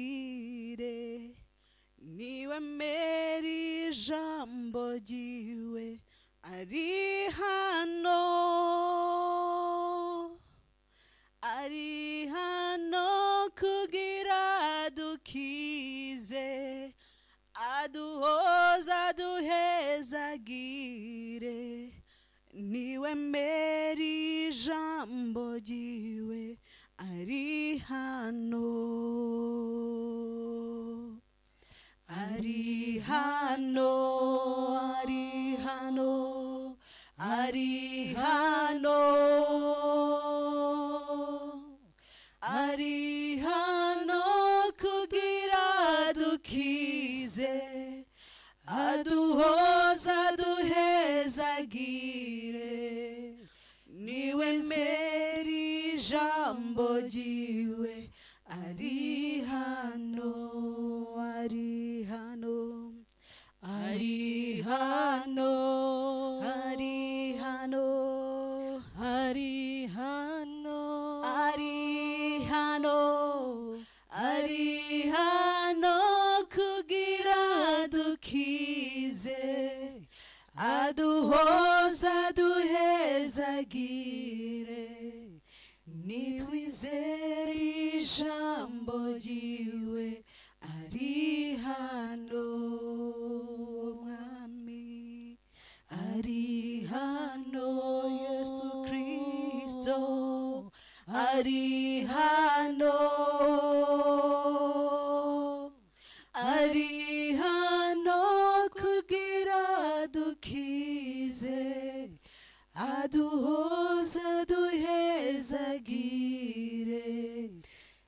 aduhezagire, niwemere ijambo ryiwe ari hano, ari hano kugira adukize, aduhoza aduhezagire, niwemere ijambo ryiwe ari hano, ari hano, ari hano, ari hano, ari hano kugira adukize, aduhoza aduhezagire, niwemere ijambo ryiwe ari hano, ari hano, ari hano, ari hano, ari hano, ari hano, ari hano kugira adukize, aduhoza aduhezagire, nitwizere ijambo ryiwe ari hano, Mwami ari hano, Yesu Kristo ari hano, ari hano kugira adukize, aduhoza aduhezagire,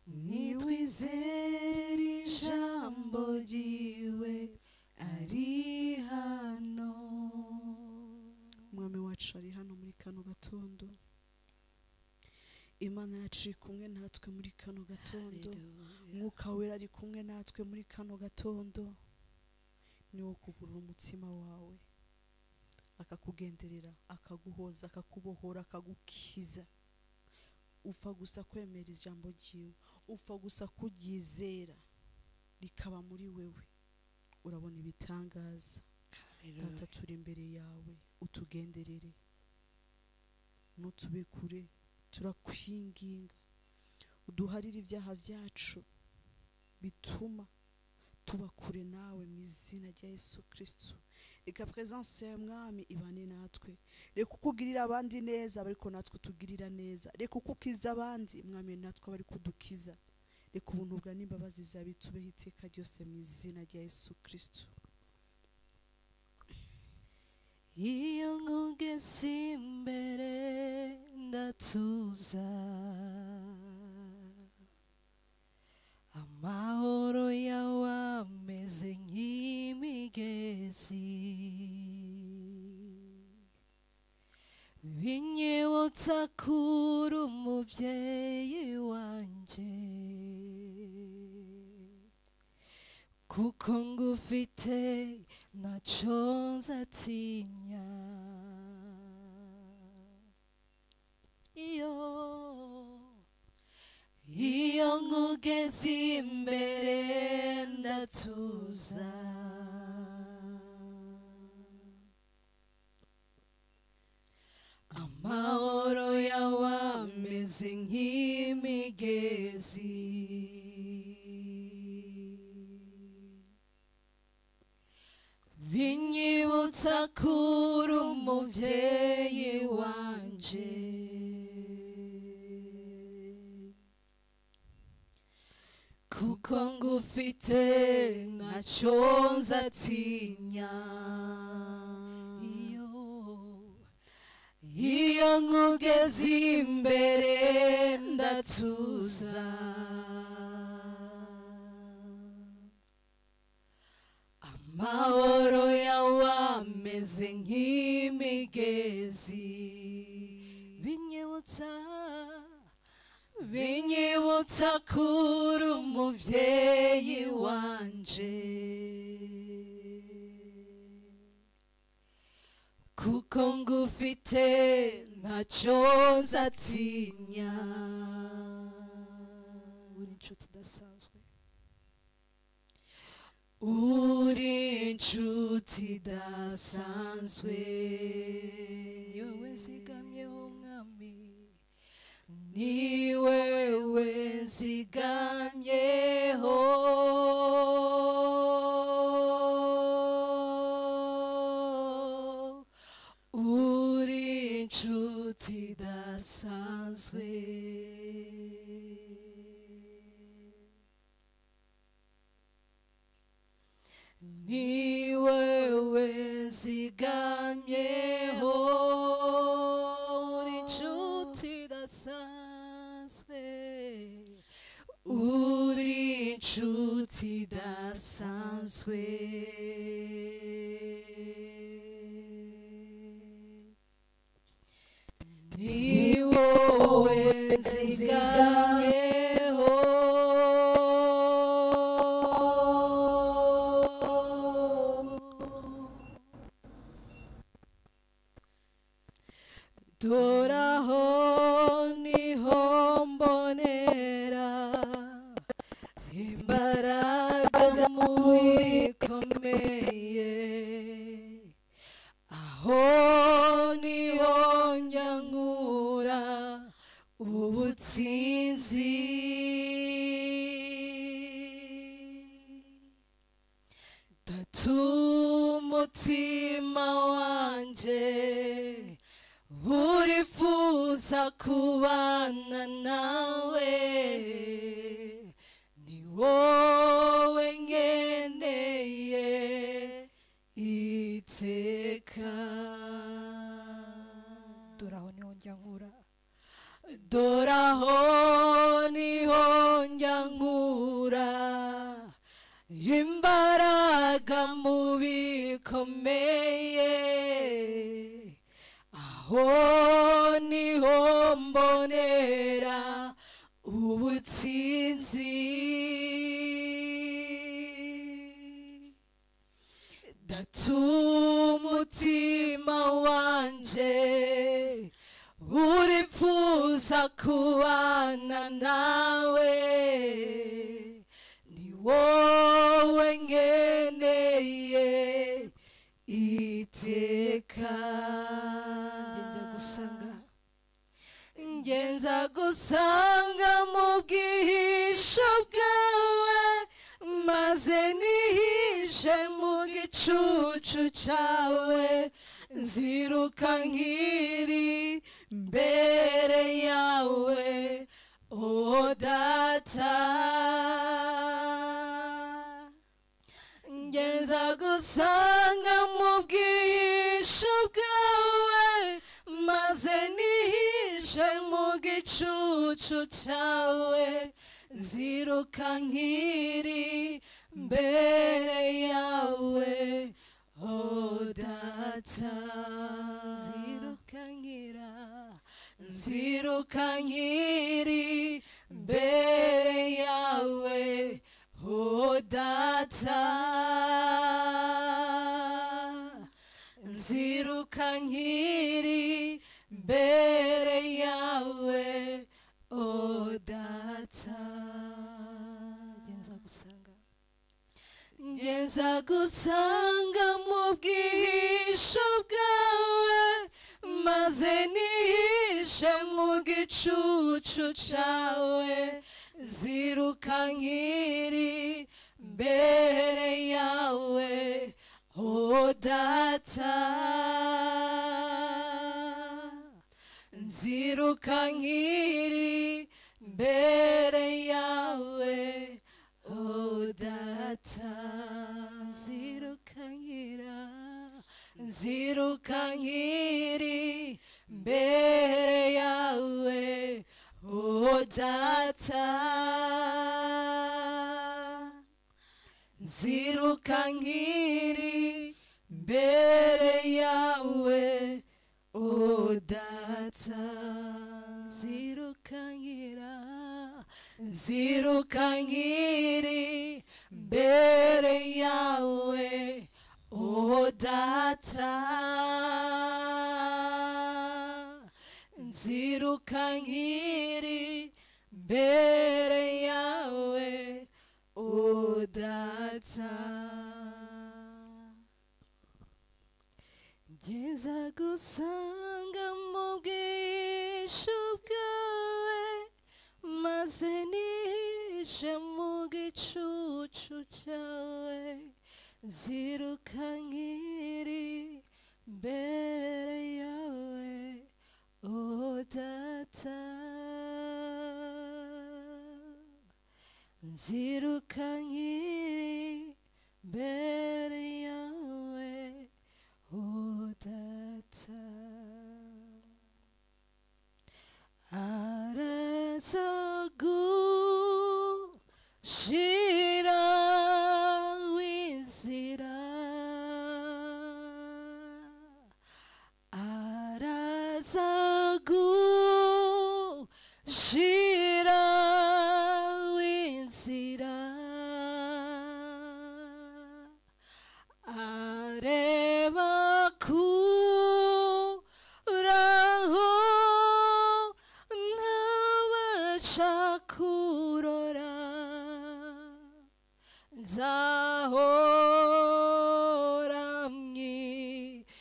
nitwizere ijambo ryiwe ari hano. Mwami wacu ari hano muri kano gatondo, Imana yacu iri kumwe natwe muri kano gatondo, Mwuka Wera ari kumwe natwe muri kano gatondo, niwo kugurura umutima wawe akakugenderera, akaguhoza, akakubohora, akagukiza. Upfa gusa kwemera ijambo ryiwe, upfa gusa kuryizera rikaba muri wewe, urabona ibitangaza. Data, turi imbere yawe, utugenderere, ntutube kure, turakwinginga uduharire ibyaha byacu bituma tuba kure nawe mu izina rya Yesu Kristo. Reka presence ya Mwami ibane natwe, reka ukugirira abandi neza ariko natwe tugirira neza, reka ukukiza abandi Mwami natwe bari kudukiza, reka ubuntu bwa n'imbabazi zawe bitubeho iteka ryose mu izina rya Yesu Kristo. Iyo nkugeze imbere ndatuza, amahoro yawe ameze nk'imigezi, binyibutsa kuri umubyeyi wanjye, kuko ngufite ntacyo nzatinya. Iyo nkugeze imbere ndatuza, amahoro yawe ameze nk'imigezi, binyibutsa kuri umubyeyi wanje, kuko ngufite ntacyo nzatinya. Iyo nkugeze imbere ndatuza, amahoro yawe ameze nk'imigezi, binyibutsa kuri umubyeyi wanje, kuko ngufite ntacyo nzatinya. Inshuti idasanzwe, uri inshuti idasanzwe, ni wowe nzigamyeho Mwami, ni wewe nzigamyeho, uri inshuti idasanzwe. Ni wewe nzigamyeho, uri inshuti idasanzwe, uri inshuti idasanzwe. Ni wowe nzigamyeho, dore aho niho mbonera imbaraga mu bikomeye, aho niho njya nkura ubutsinzi. Data umutima wanjye urifuza kubana nawe, ni wowe ngeneye iteka. Dore aho niho njya nkura, dore aho niho njya nkura imbaraga mu bikomeye, aho niho mbonera ubutsinzi. Data umutima wanjye urifuza kubana nawe, ni wowe ngeneye iteka. Ngenza gusanga mu bwihisho bwawe, maze nihishe mu gicucu cyawe, nziruka nkiri imbere yawe, o Data. Ngenza gusanga mu bwihisho bwawe, maze nihishe mu gicucu cyawe, nziruka nkiri imbere yawe, o Data. Nziruka nkiri imbere yawe, o Data. Nziruka nkiri imbere yawe, o Data. Ngenza gusanga mu bwihisho bwawe, maze nihishe mu gicucu cyawe, nziruka nkiri imbere yawe, o Data. Nziruka nkiri imbere yawe, o Data. Nziruka nkiri imbere yawe, o Data. Nziruka nkiri imbere yawe, o Data. Nziruka nkiri imbere yawe, o Data. Nziruka nkiri imbere yawe, Data. Ngeza gusanga mu bwisho bwawe, maze nihishe mu gicucu cyawe, nziruka nkiri mbere yawe, o Data. Nziruka nkiri mbere yawe, o Data. Araza gushira w'inzira, araza gushira w'inzira, areba kuraho ntabasha kurora, nzahora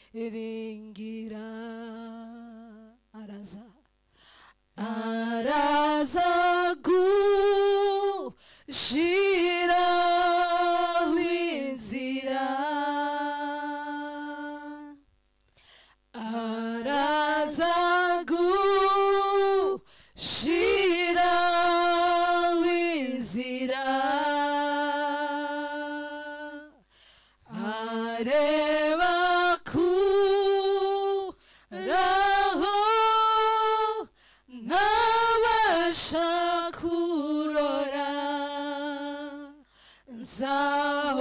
mwiringira. Araza, araza gushira w'inzira, araza gushira w'inzira, areba kuraho ntabasha kurora,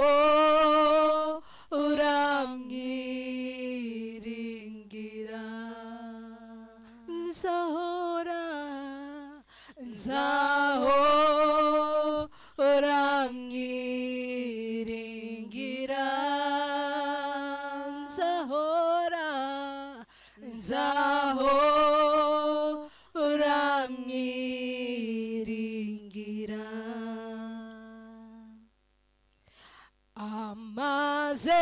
nzahora mwiringira, nzahora, nzahora mwiringira, nzahora, nzahora mwiringira. Amaze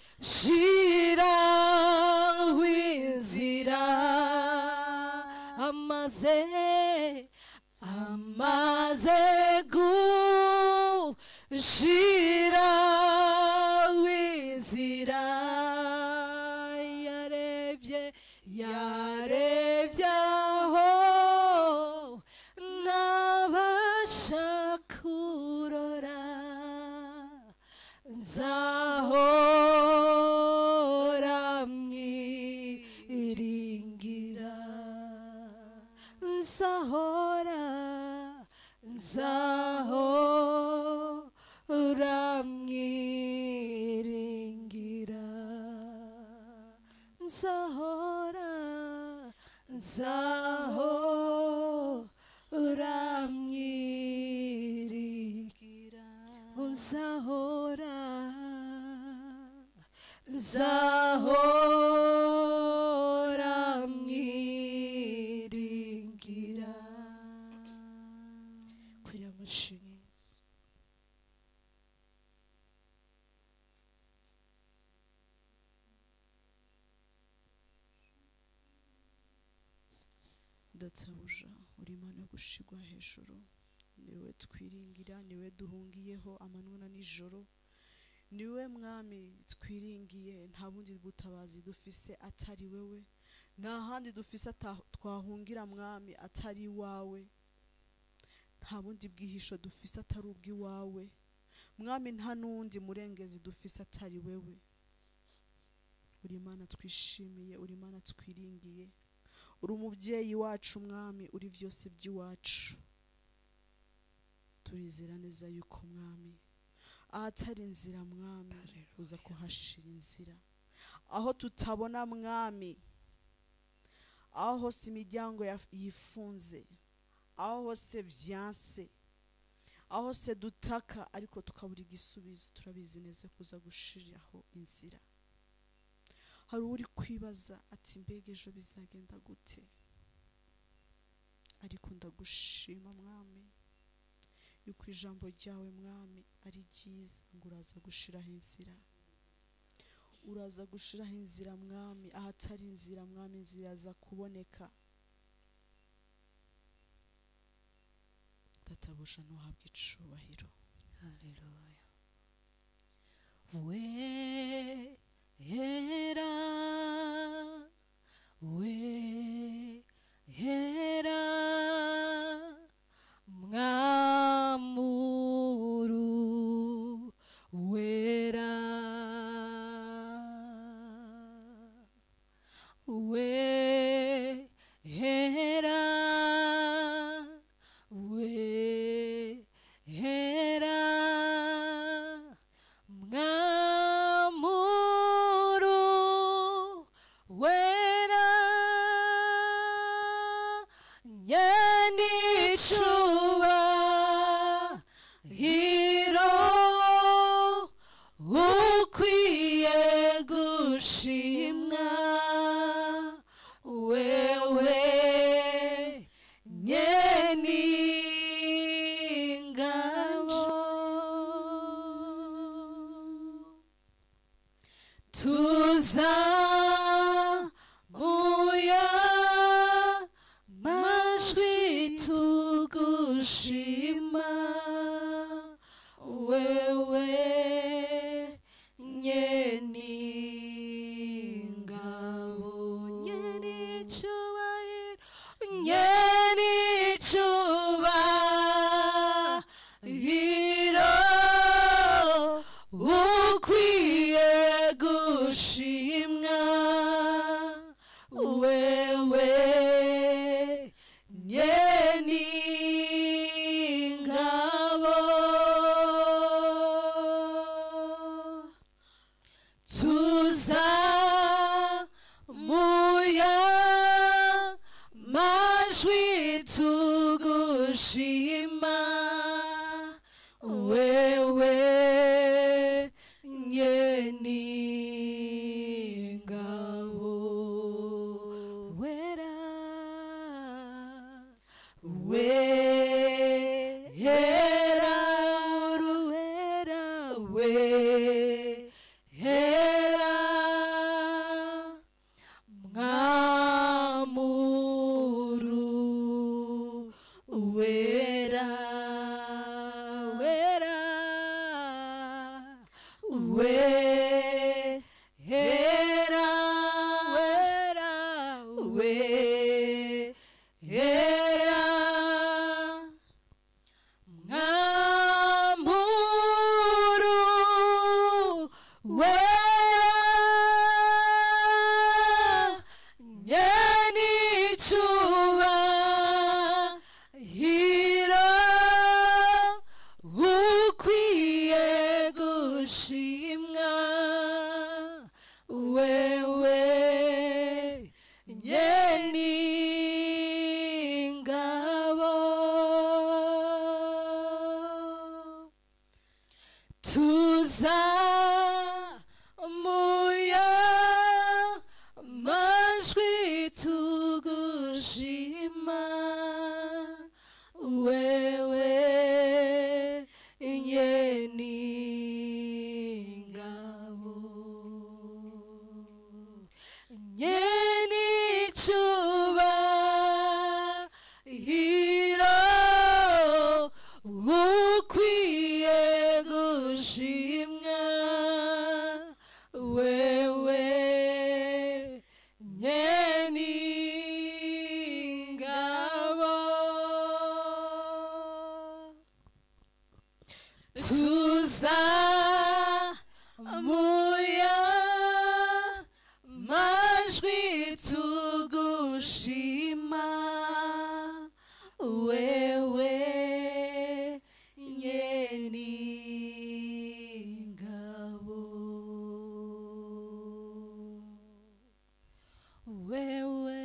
gushira w'inzira, amaze, amaze gushira w'inzira, yarebye, yarebye aho ntabasha kurora, nzahora mwiringira, nzahora, nzahora mwiringira, nzahora, nzahora mwiringira, nzahora, nzahora mwiringira. Kwira amashimwe. Databuja, uri Imana yo gushigwa hejuru, niwe twiringira, niwe duhungiyeho amanywa na nijoro, niwe Mwami twiringiye, nta bundi butabazi dufise atari wewe, nta handi dufise twahungira Mwami atari iwawe, nta bundi bwihisho dufise atari ubw'iwawe Mwami, nta n'undi murengezi dufise atari wewe. Uri Imana twishimiye, uri Imana twiringiye, uri umubyeyi wacu Mwami, uri vyose by'iwacu. Turizera neza yuko Mwami ahatari inzira Mwami uza kuhashira inzira, aho tutabona Mwami, aho hose imiryango yifunze, aho hose vyanse, aho hose dutaka ariko tukabura igisubizo, turabizi neza kuza gushiraho inzira. Hari uri kwibaza ati mbega ejo bizagenda gute, ariko ndagushima Mwami Yuko ijambo ryawe mwami ari ryiza, ngo uraza gushiraho inzira, uraza gushiraho inzira mwami, ahatari inzira mwami inzira iraza kuboneka. Databuja ntuhabwe icubahiro. Haleluya. Wera, wera, mwamuru wera, wera, wera, mwamuru wera, nyenicubahiro ukwiye gushimwa, wewe nyeningabo. Tuzamuya majwi tugushima, wewe nyeningabo, nyenicubahiro, nyenicubahiro ukwiye gushimwa, wewe nyeningabo. Tuzamuya majwi tugushima, wewe nyeningabo, wera, wera, wera, wera, mwamuru wera, wera, wera, wera, wera, mwamuru wera, nyenicubahiro ukwiye gushimwa, wewe nyeningabo. Tuzamuya majwi tugushima, wewe nyeningabo, nyenicubahiro ukwiye gushimwa, wewe nyeningabo. Tuzamuya majwi tugushima, wewe nyeningabo, wewe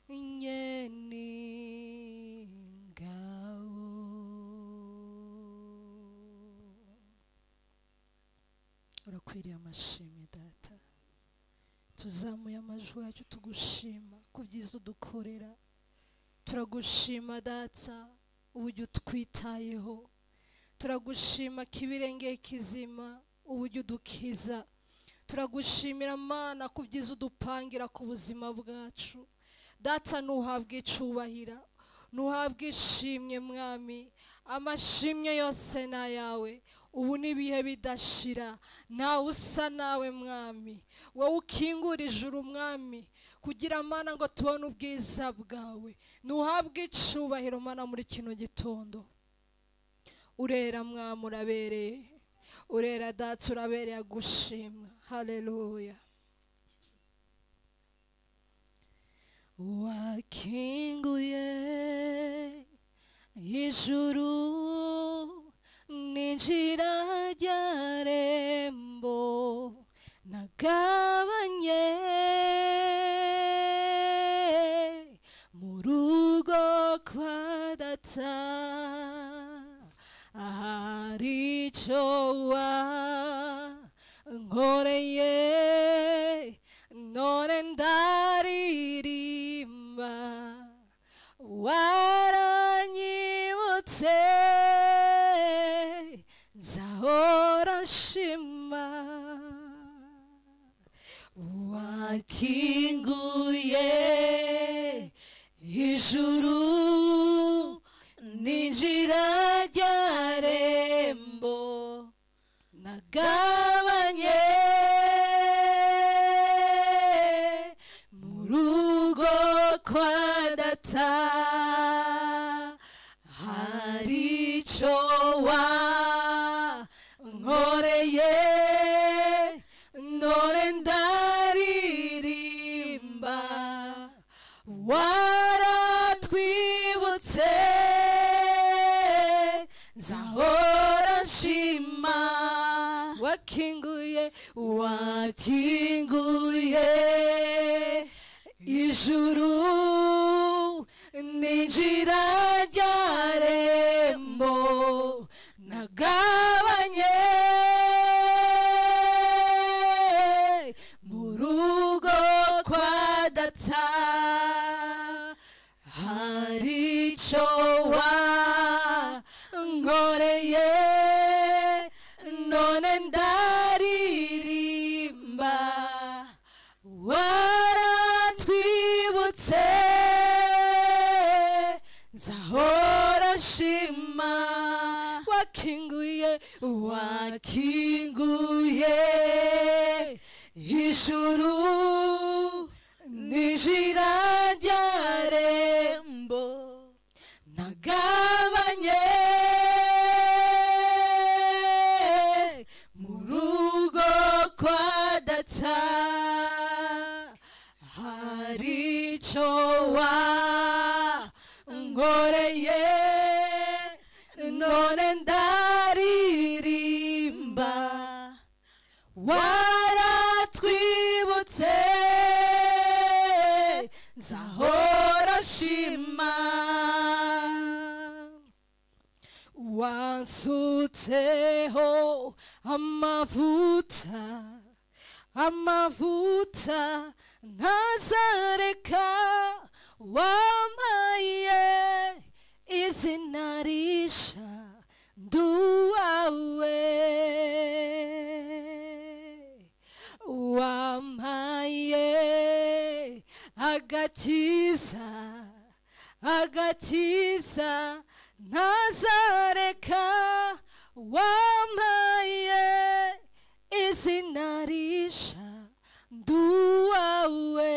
nyeningabo. Urakwiriye amashimwe data, tuzamuye amajwi yacu tugushima ku byiza udukorera. Turagushima data, uburyo utwitayeho, turagushima kibirengeye kizima uburyo udukiza, turagushimira Mana ku byiza udupangira ku buzima bwacu. Data ntuhabwe icubahira, ntuhabwe ishimwe Mwami, amashimwe yose na yawe ubu n'ibihe bidashira. Nawe usa nawe Mwami, wowe ukingura ijuru Mwami kugira Mana ngo tubone ubwiza bwawe. Ntuhabwe icubahiro Mana muri kino gitondo. Urera Mwami, urabereye, urera Data, urabereye gushimwa. Haleluya. Wakinguye ijuru ninjira ryarembo nagabanye mu rugo kwa Data, ahari icyo wankoreye none ndaririmba, waranyibutse nzahora nshima. Wakinguye ijuru ninjira ryarembo nagabanye mu rugo kwa Data, hari icyo wankoreye none ndaririmba, waratwibutse nzahora nshima. Wakinguye, wakinguye ijuru ninjira ryarembo nagabanye mu rugo kwa Data, hari icyo wankoreye none ndaririmba, waratwibutse nzahora nshima. Wakinguye, wakinguye ijuru ninjira ryarembo nagabanye mu rugo kwa Data, hari icyo wankoreye none ndaririmba, waratwibutse nzahora nshima. Wansutseho amavuta, amavuta ntazareka, wampaye izina risha nduwawe, wampaye agakiza, agakiza ntazareka, wampaye izina risha nduwawe,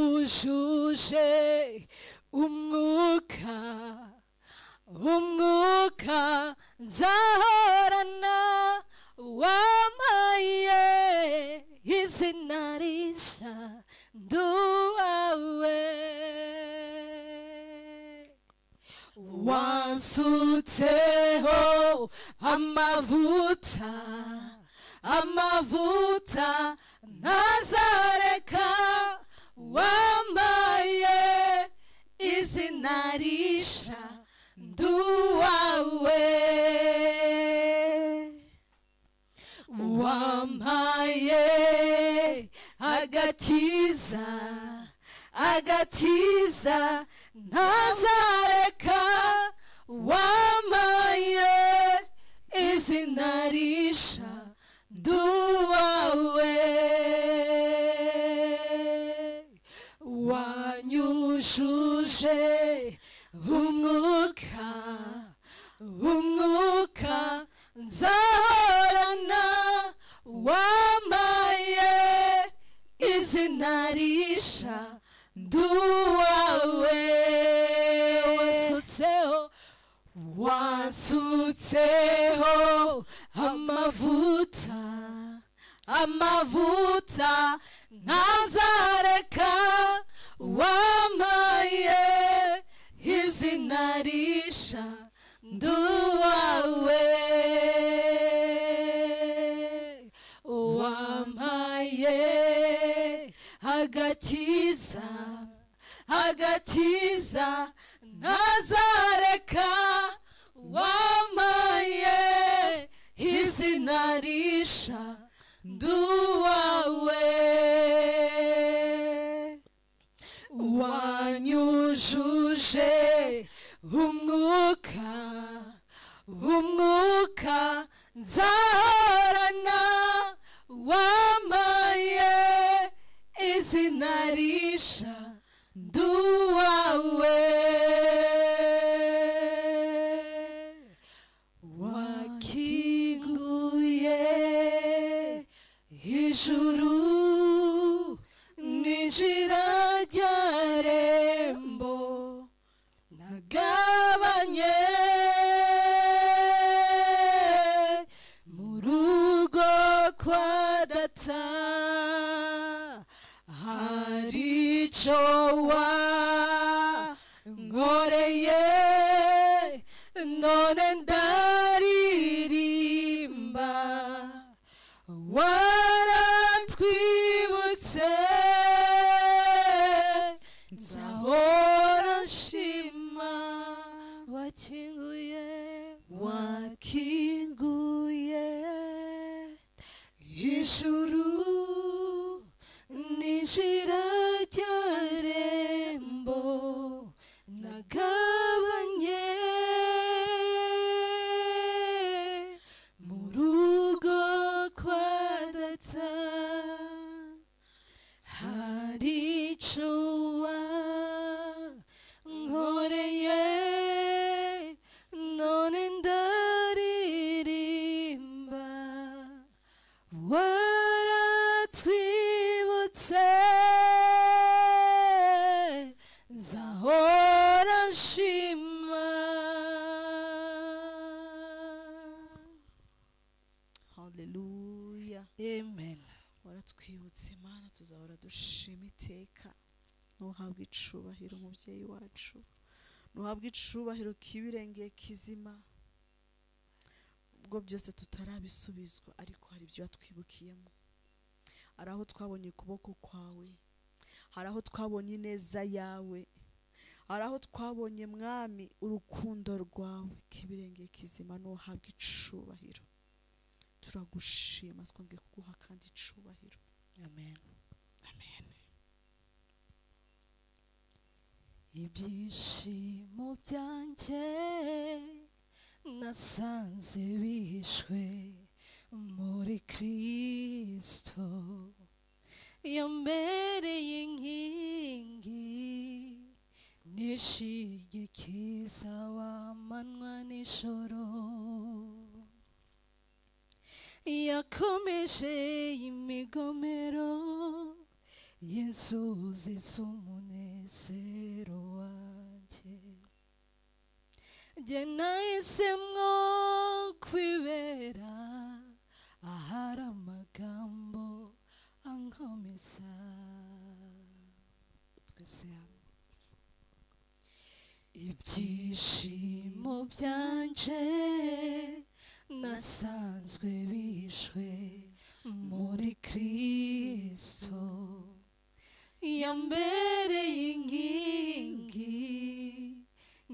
wanyujuje umwuka, umwuka nzahorana, wampaye izina risha nduwawe, wansutseho amavuta, amavuta ntazareka, wampaye izina risha nduwawe, wampaye agakiza, Agakiza ntazareka wampaye izina risha nduwawe wanyujuje umwuka umwuka nzahorana wampaye izina risha nduwawe wasutseho wasutseho amavuta amavuta ntazareka wampaye izina risha nduwawe wampaye agakiza agakiza ntazareka wampaye izina risha nduwawe wanyujuje umwuka umwuka nzahorana wampaye izina risha nduwawe wakinguye ijuru ninjira ryarembo nagabanye mu rugo kwa data hari icyo wankoreye none ndaririmba waratwibutse nzahora nshima wakinguye wakinguye ijuru ninjira ryarembo nagabanye mu rugo kwa data hari icyo wankoreye none ndaririmba waratwibutse nzahora nshima. Haleluya. Amen. Waratwibutse Mana, tuzahora dushima iteka. Nuhabwe icubahiro umubyeyi wacu, nuhabwe icubahiro kibirengeye kizima. Ubwo byose tutarabisubizwa, ariko hari ibyo watwibukiyemo. Hari aho twabonye ukuboko kwawe, hari aho twabonye ineza yawe, hari aho twabonye Mwami urukundo rwawe kibirengeye kizima. Nuhabwe icubahiro, turagushima, twongeye kuguha kandi icubahiro. Amen. Amen. Ibyishimo byanjye nasanze bihishwe muri Kristo, yambereye inkingi nishigikiza wamanywa nijoro, yakomeje imigomero y'inzuzi z'umunezero wanjye. Jye nahisemo kwibera ahari amagambo ankomeza. Twese hamwe. Ibyishimo byanje nasanzwe bishwe muri Kristo, yambereye inkingi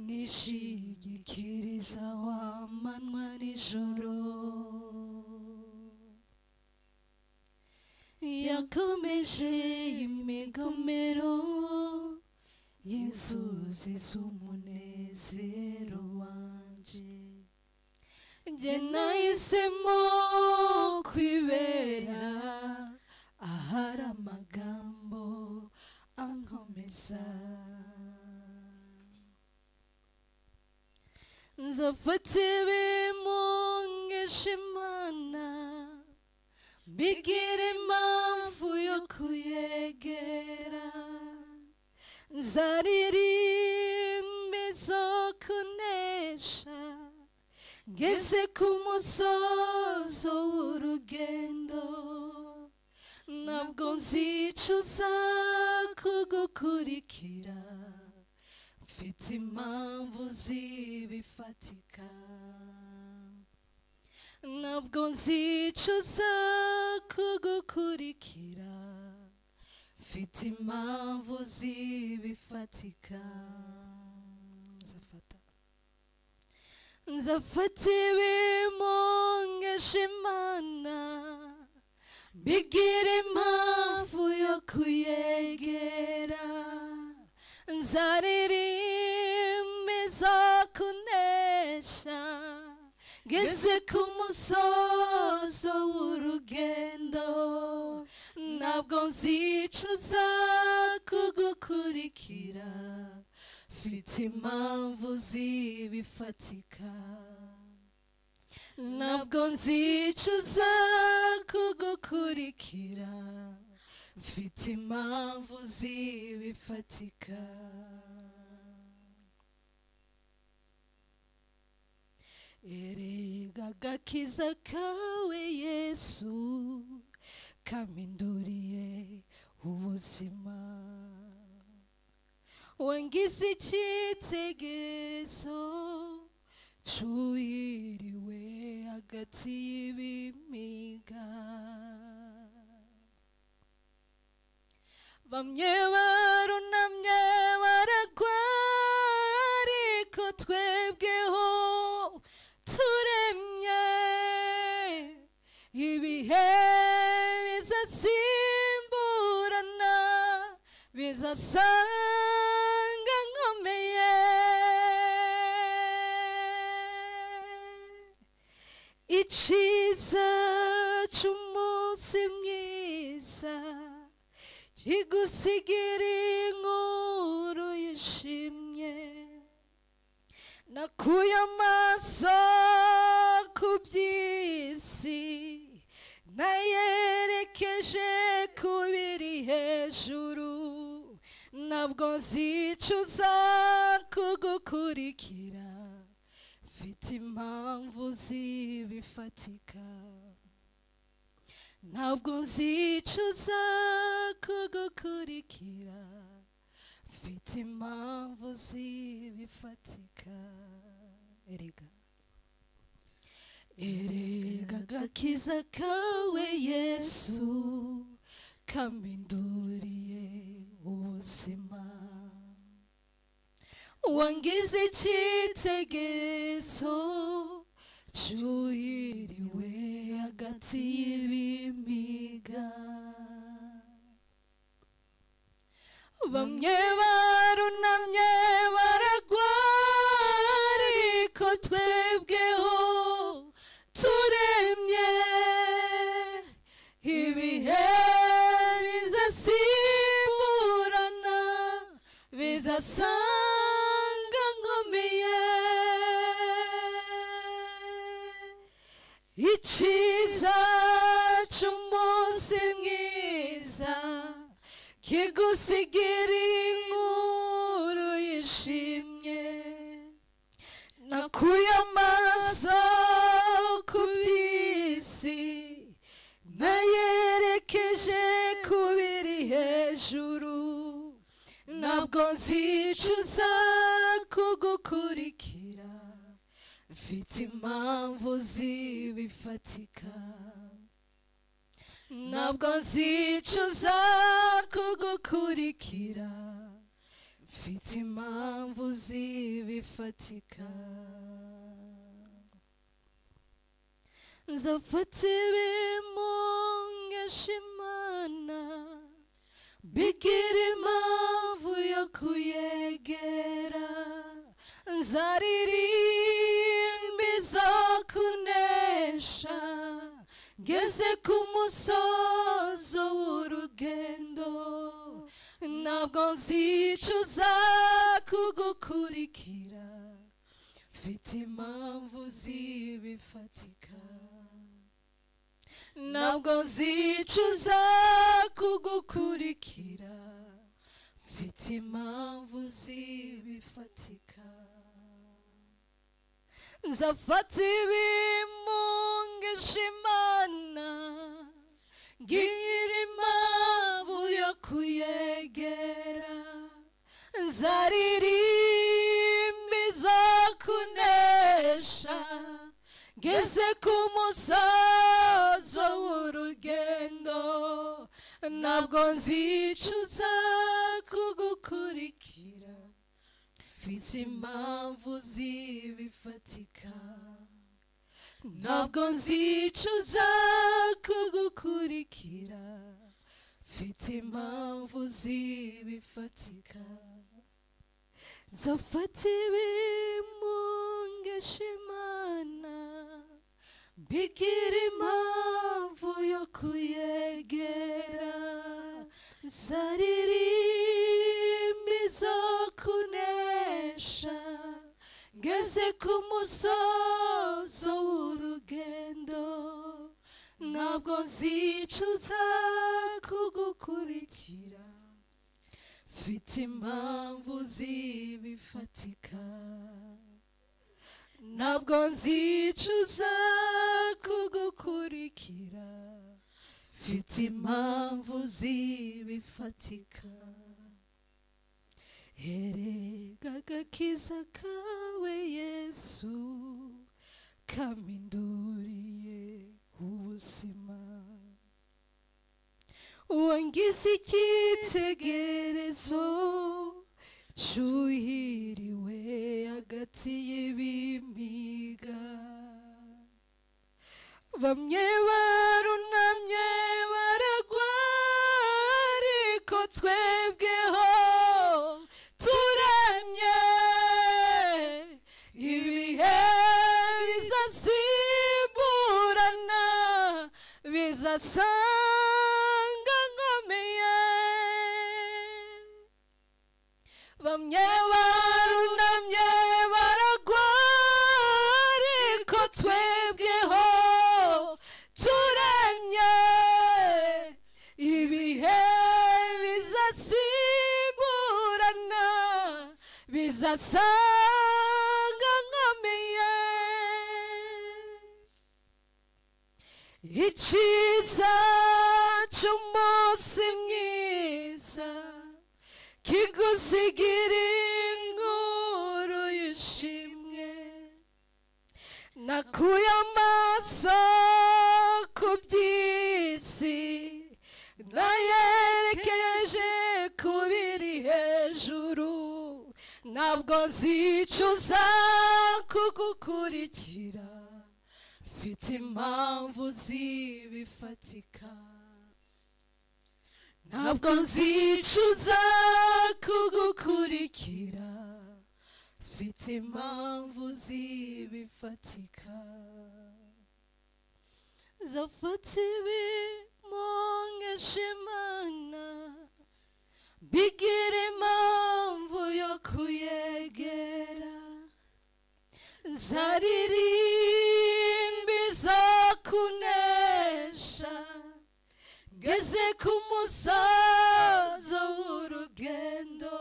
nishigikiriza wamanywa nijoro, yakomeje imigomero Inzuzi z'umunezero wanje. Njye nahisemo kwibera ahari amagambo ankomeza. Nzafata ibimungisha Imana, mbigire impamvu yo kuyegera. Nzaririmba izo kunesha, ngeze ku musozo w'urugendo. Ntabwo nzicuza kugukurikira, mfite impamvu zibifatika. Ntabwo nzicuza kugukurikira, mfite impamvu zibifatika. Nzafata ibimungesha Imana, mbigire impamvu yo kuyegera. Nzaririmba izo kunesha, ngeze ku musozo w'urugendo. Ntabwo nzicuza kugukurikira, mfite impamvu zibifatika. Ntabwo nzicuza kugukurikira, mfite impamvu zibifatika. Erega agakiza kawe Yesu kampinduriye ubuzima, wangize icyitegererezo cyuhiriwe hagati y'ibimiga. Bamwe barunamye baragwa, ariko twebweho turemye. Ibihe bizasimburana, bizasanga nkomeye. Icyiza cy'umunsi mwiza kigusigira inkuru yishimye. Nakuye amaso ku by'isi, nayerekeje ku biri hejuru. Ntabwo nzicuza kugukurikira, mfite impamvu zibifatika. Ntabwo nzicuza kugukurikira, mfite impamvu zibifatika. Erega erega agakiza kawe Yesu kampinduriye ubuzima, wangize icyitegererezo cyuhiriwe hagati y'ibimiga. Bamwe barunamye baragwa, ariko twebweho turemye. Ibihe bizasimburana, bizasanga nkomeye. Icyiza cy'umunsi mwiza kigusigira inkuru yishimye. Nakuye amaso ku by'isi, nayerekeje ku biri hejuru. Ntabwo nzicuza kugukurikira, mfite impamvu zibifatika. Ntabwo nzicuza kugukurikira, mfite impamvu zibifatika. Nzafata ibimungesha Imana, Bigira impamvu yo kuyegera, nzaririmba izo kunesha, ngeze ku musozo w'urugendo. Ntabwo nzicuza kugukurikira, mfite impamvu zibifatika. Ntabwo nzicuza kugukurikira, mfite impamvu zibifatika. Nzafata ibimungisha Imana, ngira impamvu yo kuyegera, nzaririmba izo kunesha, ngeze ku musozo w'urugendo. Ntabwo nzicuza kugukurikira, mfite impamvu zibifatika. Ntabwo nzicuza kugukurikira, mfite impamvu zibifatika. Nzafata ibimungisha Imana, bigira impamvu yo kuyegera, nzaririmba izo kunesha, ngeze ku musozo w'urugendo. Ntabwo nzicuza kugukurikira, mfite impamvu zibifatika. Ntabwo nzicuza kugukurikira, mfite impamvu zibifatika. Erega agakiza kawe Yesu kampinduriye ubuzima, wangize icyitegererezo cyuhiriwe hagati y'ibimiga. Bamwe barunamye baragwa, ariko twebweho turemye. Ibihe bizasimburana, bizasanga nkomeye. Bamwe barunamye baragwa, ariko twebweho turemye. Ibihe bizasimburana, bizasanga nkomeye. Icyiza cy'umunsi mwiza kigusigira inkuru y'ishimwe. Nakuye amaso ku by'isi, nayerekeje ku biri hejuru. Ntabwo nzicuza kugukurikira, mfite impamvu zibifatika. Ntabwo nzicuza kugukurikira, mfite impamvu zibifatika. Nzafata ibimungisha Imana, bigira impamvu yo kuyegera, nzaririmba izo kunesha, ngeze ku musozo w'urugendo.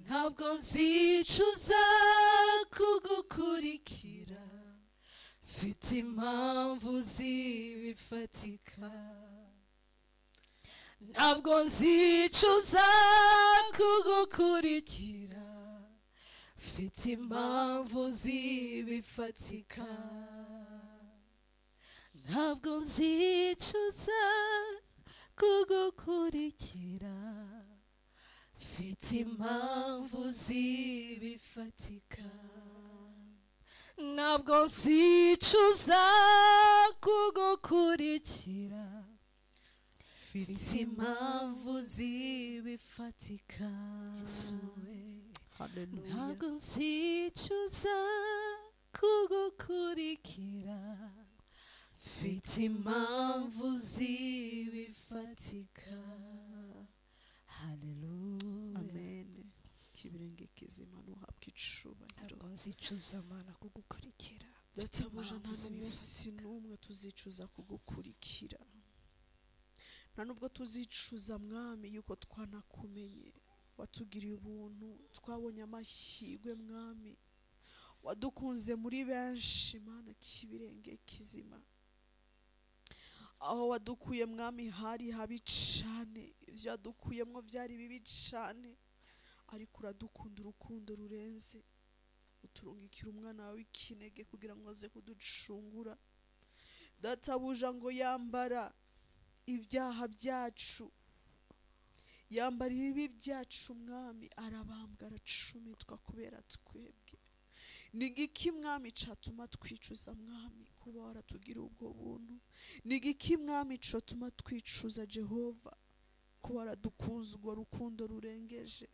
Ntabwo nzicuza kugukurikira, mfite impamvu zibifatika. Ntabwo nzicuza kugukurikira, mfite impamvu zibifatika. Ntabwo nzicuza kugukurikira, mfite impamvu zibifatika. Ntabwo nzicuza kugukurikira, Mfite impamvu zibifatika. Haleluya. Ntabwo nzicuza kugukurikira. Mfite impamvu zibifatika. Haleluya. Amen. Kibirenge kizima nuhabwa icubahiro. Ntabwo nzicuza Mana kugukurikira. Databuja, nta n'umunsi n'umwe tuzicuza kugukurikira. Nta nubwo tuzicuza Mwami yuko twanakumenye. Watugiriye ubuntu, twabonye amahirwe Mwami. Wadukunze muri benshi Mana kibirenge kizima. Aho wadukuye Mwami hari habi cane, ivyo wadukuyemwo vyari bibi cane, ariko uradukunda urukundo rurenze. Uturungikira umwana wawe w'ikinege kugira ngo aze kuducungura. Databuja ngo yambara ibyaha byacu, yambara ibibi byacu Mwami, arabambwa aracumitwa kubera twebwe. Ni igiki Mwami catuma twicuza Mwami kuba waratugira ubwo buntu? Ni igiki Mwami cotuma twicuza Jehova kuba waradukunze urwo rukundo rurengeje?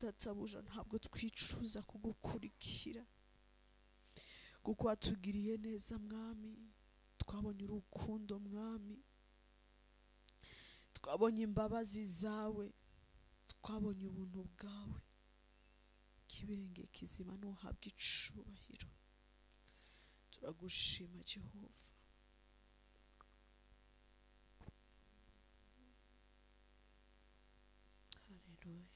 Databuja, ntabwo twicuza kugukurikira, kuko watugiriye neza Mwami. Twabonye urukundo Mwami, twabonye imbabazi zawe, twabonye ubuntu bwawe. Kibirenge kizima nuhabwa icubahiro. Turagushima Jehova. Haleluya.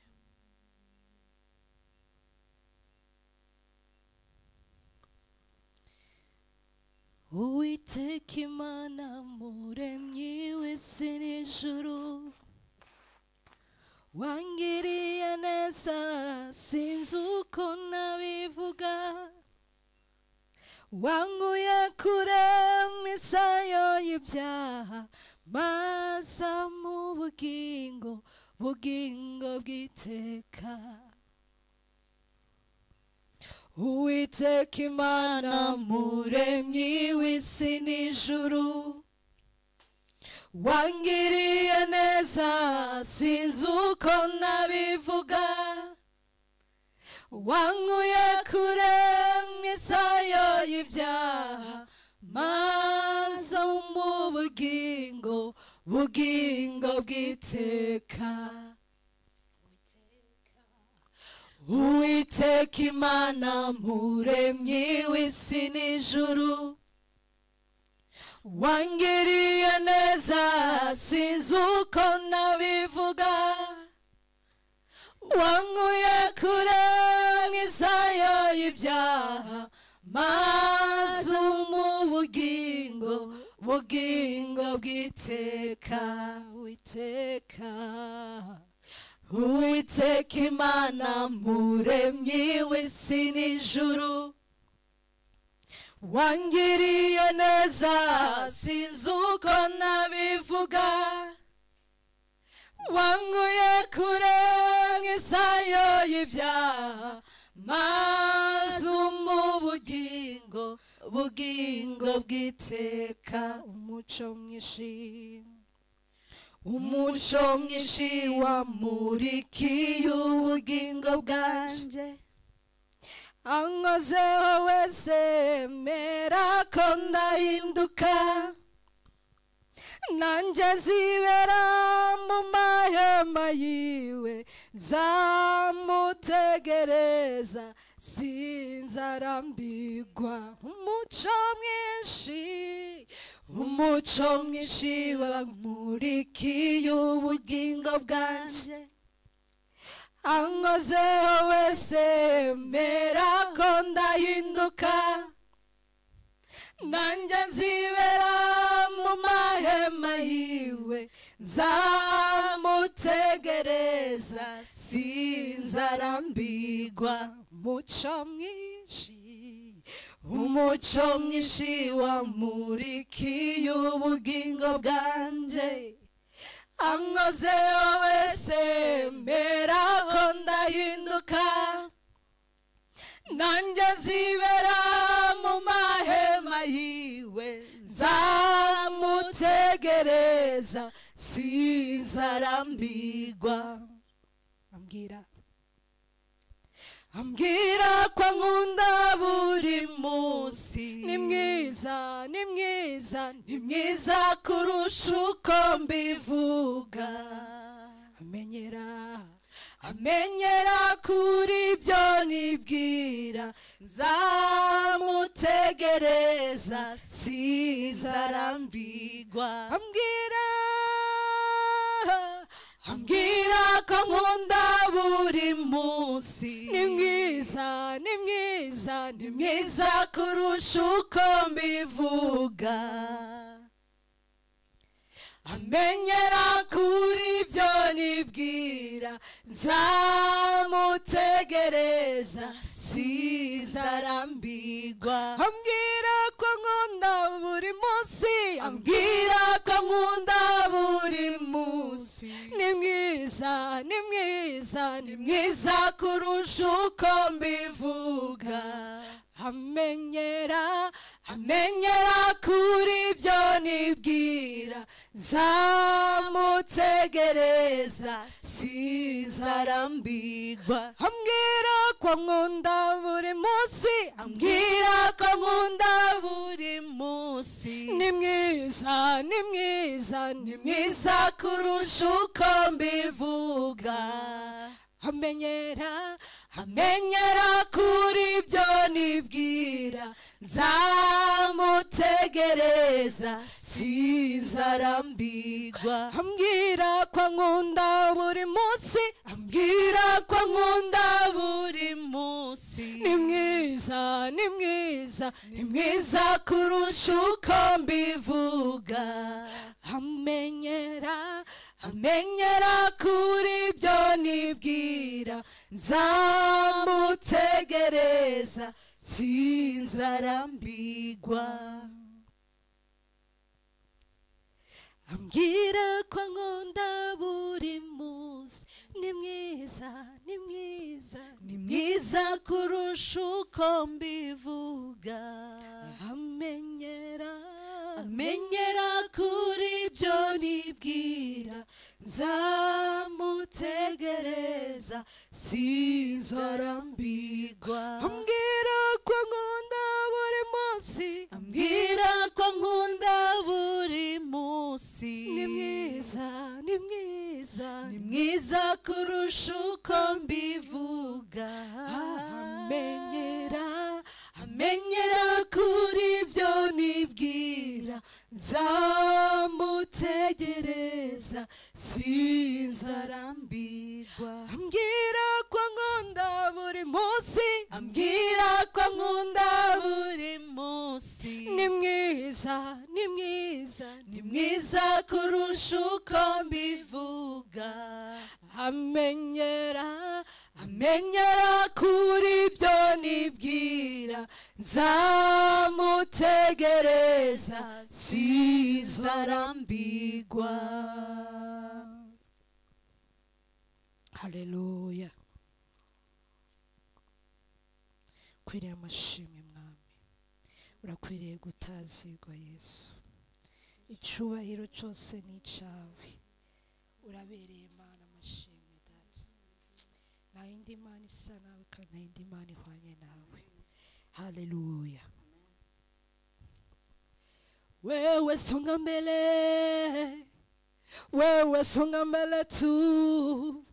Uwiteka Imana muremyi w'isi n'ijuru, wangiriye neza sinzi uko nabivuga. Wanguye kure mu isayo y'ibyaha, maza mu bugingo, bugingo bw'iteka. Uwiteka Imana muremyi w'isi n'ijuru, wangiriye neza sinzi uko nabivuga. Wanguye kure mu isayo y'ibyaha, maze mu bugingo, bugingo bw'iteka. Uwiteka Imana muremyi w'isi n'ijuru, wangiriye neza sinzi uko nabivuga. Wanguye kure mu isayo y'ibyaha, maze mu bugingo, bugingo bw'iteka. Uwiteka, Uwiteka Imana muremyi w'isi n'ijuru, wangiriye neza sinzi uko nabivuga. Wanguye kure mu isayo y'ibyaha, maze mu bugingo, bugingo bw'iteka. Umuco mwinshi, umuco mwinshi wamurikiye ubugingo bwanjye. Ankozeho wese mera ko ndahinduka, nanjye nzibera mu mahema yiwe, nzamutegereza sinzarambirwa. Umuco mwinshi, umuco mwinshi wamurikiye ubugingo bwanjye. Ankozeho wese mera ko ndahinduka, nanjye nzibera mu mahema yiwe, nzamutegereza sinzarambirwa. Umuco mwinshi, umuco mwinshi wamurikiye ubugingo bwanjye. Ankozeho wese mera ko ndahinduka, nanjye nzibera mu mahema yiwe, nzamutegereza Sinzarambirwa. Ambwira ambwira ko ankunda buri munsi. Ni mwiza, ni mwiza, ni mwiza kurusha uko mbivuga. Amenyera amenyera kuri ibyo nibwira, nzamutegereza sinzarambirwa. Ambwira ambwira ko ankunda buri munsi. Ni mwiza, ni mwiza, ni mwiza kurusha uko mbivuga. Amenyera kuri ibyo nibwira, nzamutegereza sinzarambirwa. Ambwira ko ankunda buri munsi, ambwira ko ankunda buri munsi. Ni mwiza, ni mwiza, ni mwiza kurusha uko mbivuga. Amenyera amenyera kuri ibyo nibwira, nzamutegereza sinzarambirwa. Ambwira ko ankunda buri munsi, ambwira ko ankunda buri munsi. Ni mwiza, ni mwiza, ni mwiza kurusha uko mbivuga. Amenyera amenyera kuri ibyo nibwira, nzamutegereza sinzarambirwa. Ambwira ko ankunda buri munsi, ambwira ko ankunda buri munsi. Ni mwiza, ni mwiza, ni mwiza kurusha uko mbivuga. Amenyera amenyera kuri ibyo nibwira, nzamutegereza sinzarambirwa. Ambwira ko ankunda buri munsi. Ni mwiza, ni mwiza, ni mwiza kurusha uko mbivuga. Amenyera amenyera kuri ibyo nibwira, nzamutegereza sinzarambirwa. Ambwira ko ankunda buri munsi, ambwira ko ankunda buri munsi. Ni mwiza, ni mwiza, ni mwiza kurusha uko mbivuga. Amenyera amenyera kuri ibyo nibwira, nzamutegereza sinzarambirwa. Ambwira ko ankunda buri munsi, ambwira ko ankunda buri munsi. Ni mwiza, ni mwiza, ni mwiza kurusha uko mbivuga. Amenyera amenyera kuri ibyo nibwira, nzamutegereza sinzarambirwa. Haleluya. Kwiriye amashimwe mwami, urakwiriye gutazigwa Yesu. Icyubahiro cyose ni icyawe, urabereye Imana amashimwe data. Nta yindi Mana isa nawe kandi nta yindi Mana ihwanye nawe. Haleluya. Wewe songa mbele, wewe songa mbele tu,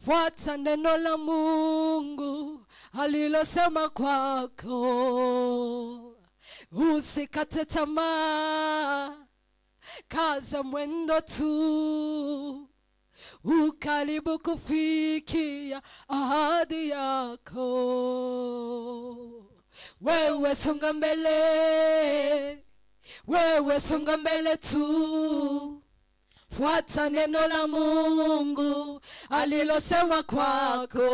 fuata neno la Mungu alilosema kwako. Usikate tamaa, kaza mwendo tu, ukaribu kufikia ahadi yako. Wewe songa mbele, wewe songa mbele tu, fuata neno la Mungu alilosema kwako.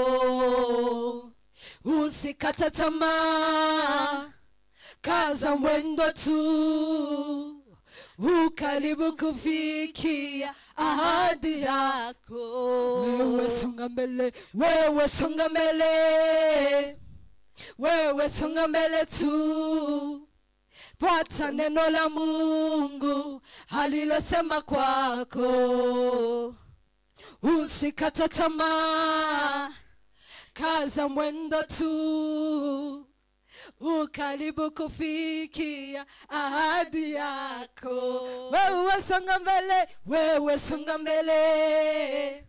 Usikate tamaa, kaza mwendo tu, ukaribu kufikia ahadi yako. Wewe songa mbele, wewe songa mbele, wewe songa mbele tu, Fuata neno la Mungu alilosema kwako. Usikate tamaa, kaza mwendo tu, ukaribu kufikia ahadi yako. Wewe songa mbele, wewe songa mbele,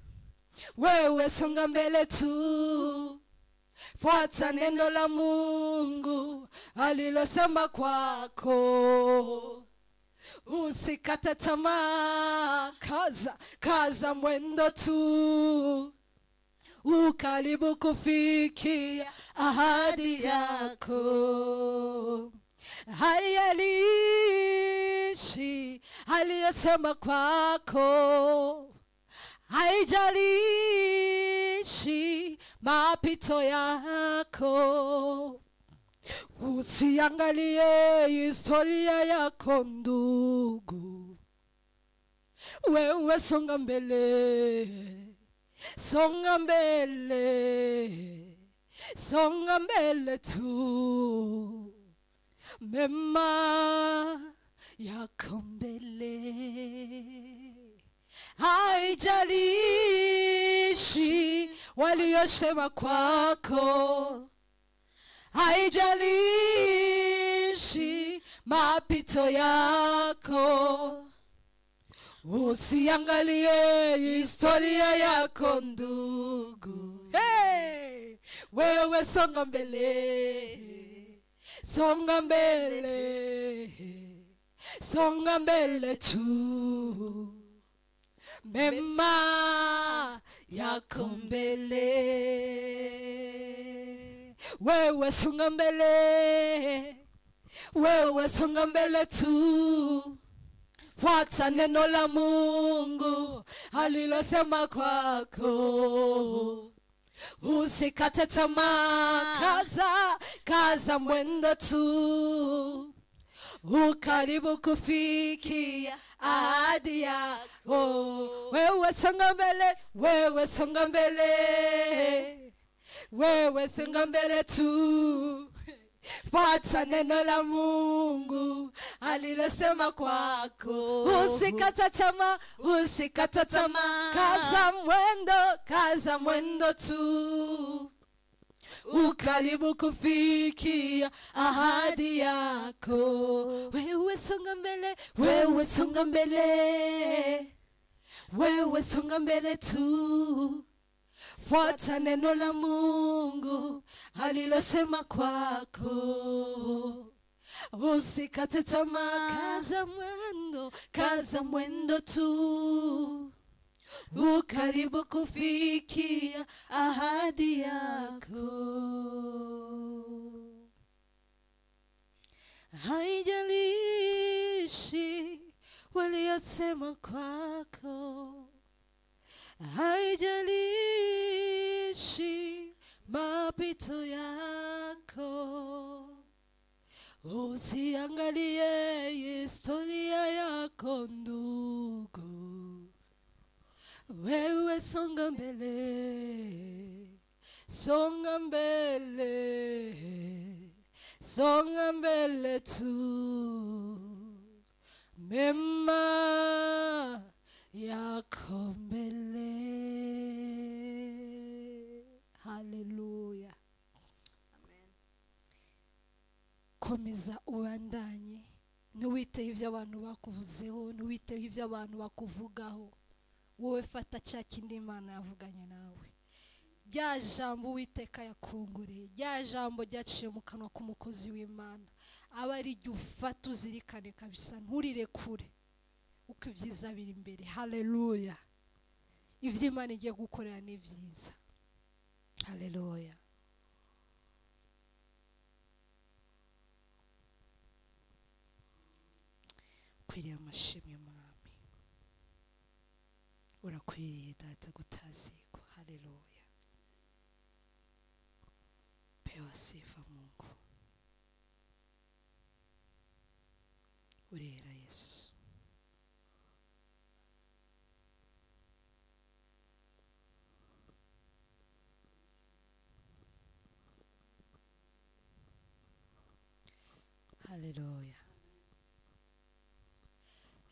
wewe songa mbele tu. Fuata neno la Mungu alilosema kwako. Usikate tamaa, kaza, kaza mwendo tu, ukaribu kufikia ahadi yako. Haijalishi aliyosema kwako, haijalishi mapito yako. Usiangalie historia yako ndugu, wewe songa mbele, songa mbele, songa mbele tu, mema yako mbele. Haijalishi waliyosema kwako, haijalishi mapito yako. Usiangalie historia yako ndugu, hey! Wewe songa mbele, songa mbele, songa mbele tu, mema yako mbele. Wewe songa mbele, wewe songa mbele tu. Fuata neno la Mungu alilosema kwako. Usikate tamaa, kaza, kaza mwendo tu, ukaribu kufikia ahadi yako. Wewe songa mbele, wewe songa mbele, wewe songa mbele tu. Fuata neno la Mungu alilosema kwako. Usikate tamaa, usikate tamaa, kaza mwendo tu, ukaribu kufikia ahadi yako. Wewe songa mbele, wewe songa mbele, wewe songa mbele tu. Fuata neno la Mungu alilosema kwako. Usikate tamaa, kaza mwendo tu, ukaribu kufikia ahadi yako. Haijalishi waliyosema kwako, haijalishi mapito yako. Usiangalie historia yako ndugu, wewe songa mbele, songa mbele, songa mbele tu, mema yako mbele. Haleluya. Amen. Komeza ubandanye, ntiwiteho ibyo abantu bakuvuzeho, ntiwiteho ibyo abantu bakuvugaho. Wowe fata cya kindi Imana yavuganye nawe, rya jambo Uwiteka yakunguriye, rya jambo ryaciye mu kanwa k'umukozi w'Imana, aba ari ryo ufata uzirikane kabisa, nturirekure uko ibyiza biri imbere. Haleluya. Ibyo Imana igiye gukorera ni byiza. Haleluya. Ukwiriye amashimwe Mwami, urakwiriye Data gutazikwa. Haleluya. Pewa sifa Mungu, urera Yesu. Haleluya.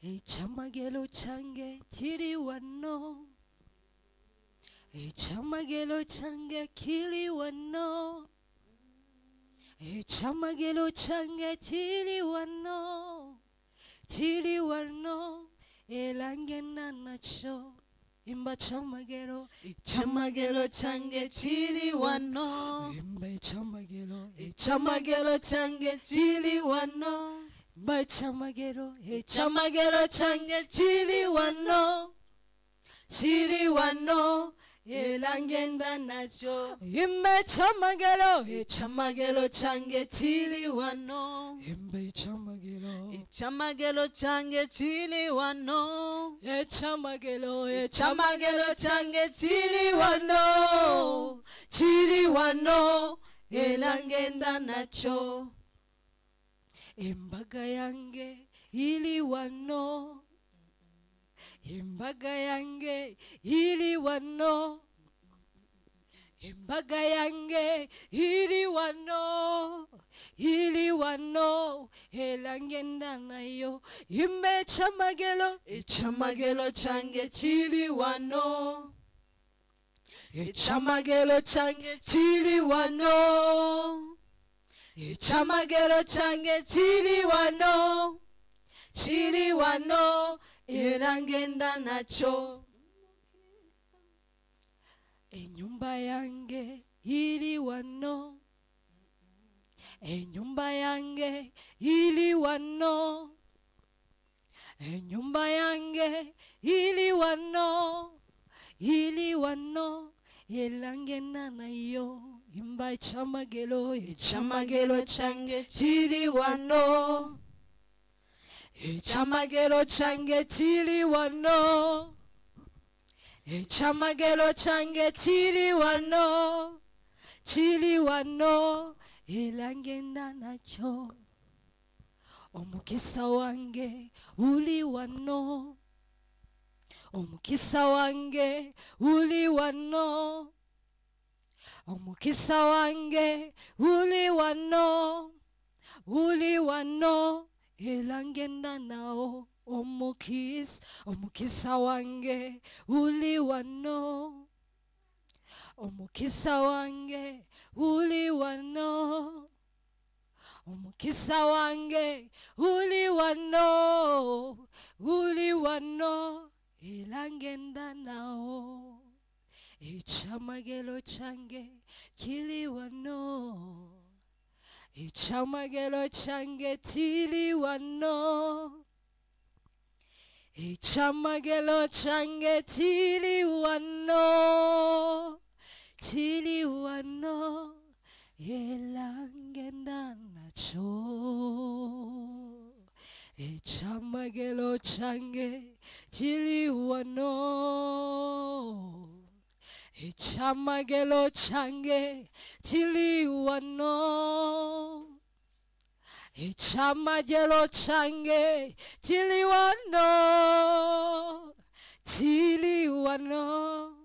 Ichamagelo change kiri wano, ichamagelo change kiri wano, ichamagelo change kiri wano, kiri wano, elangena nacho. Imba chamagelo, ichamagelo change kiri wano, imba ichamagelo, ichamagelo change kiri wano, imba ichamagelo, ichamagelo change kiri wano, kiri wano, elangenda nacho. Imba ichamagelo, ichamagelo change kiri wano, imba ichamagelo, ichamagelo change kiri wano, ichamagelo, ichamagelo change kiri wano, kiri wano, elangenda nacho. Imbaga yange ili wano, imbaga yange ili wano, imbaga yange ili wano, ili wano, elangenda nayo. Imbe chamagelo, ichamagelo change kiri wano, ichamagelo change kiri wano, ichamagelo change kiri wano, kiri wano, elangenda nacho. Enyumba yange ili wano, enyumba yange ili wano, enyumba yange ili wano, ili wano, elangenda nayo. Imba ichamagelo, ichamagelo change kiri wano, ichamagelo change kiri wano, ichamagelo change kiri wano, kiri wano, elangenda nacho. Omukisa wange uli wano, omukisa wange uli wano, omukisa wange uli wano, uli wano, elangenda nao. Omukisa, omukisa wange uli wano, omukisa wange uli wano, omukisa wange uli wano, uli wano, elangenda nao. Ichamagelo change kiri wano, ichamagelo change kiri wano, ichamagelo change kiri wano, kiri wano, elangenda nacho. Ichamagelo change kiri wano, ichamagelo change kiri wano, ichamagelo change kiri wano, kiri wano,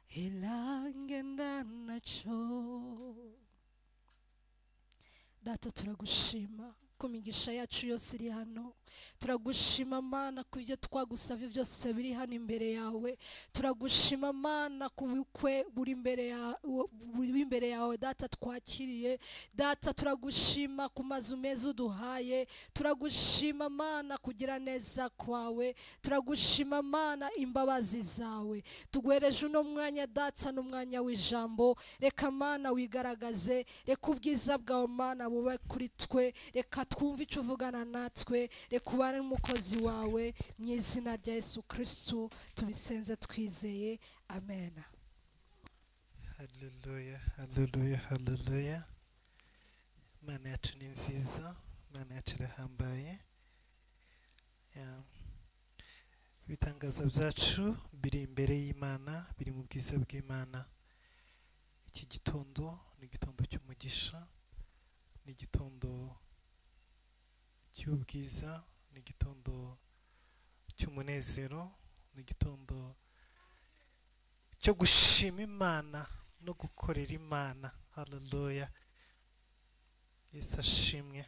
elangenda nacho. Data, turagushima ku migisha yacu yose iri hano. Turagushima Mana ku byo twagusabye byose biri hano imbere yawe. Turagushima Mana ku bukwe buri imbere yawe Data twakiriye. Data, turagushima ku mazu meza uduhaye. Turagushima Mana kugira neza kwawe. Turagushima Mana imbabazi zawe. Tugwereje uno mwanya Data, n'umwanya w'ijambo. Reka Mana wigaragaze, reka ubwiza bwawe Mana bube kuri twe, reka twumve icyo uvugana natwe, reka ubane n'umukozi wawe. Mu izina rya Yesu Kristo tubisenze twizeye, amen. Haleluya, haleluya, haleluya. Imana yacu ni nziza, Imana yacu irahambaye. Ibitangaza byacu biri imbere y'Imana, biri mu bwiza bw'Imana. Iki gitondo ni igitondo cy'umugisha, ni igitondo cy'ubwiza, ni igitondo cy'umunezero, ni igitondo cyo gushima Imana no gukorera Imana. Haleluya, Yesu ashimwe.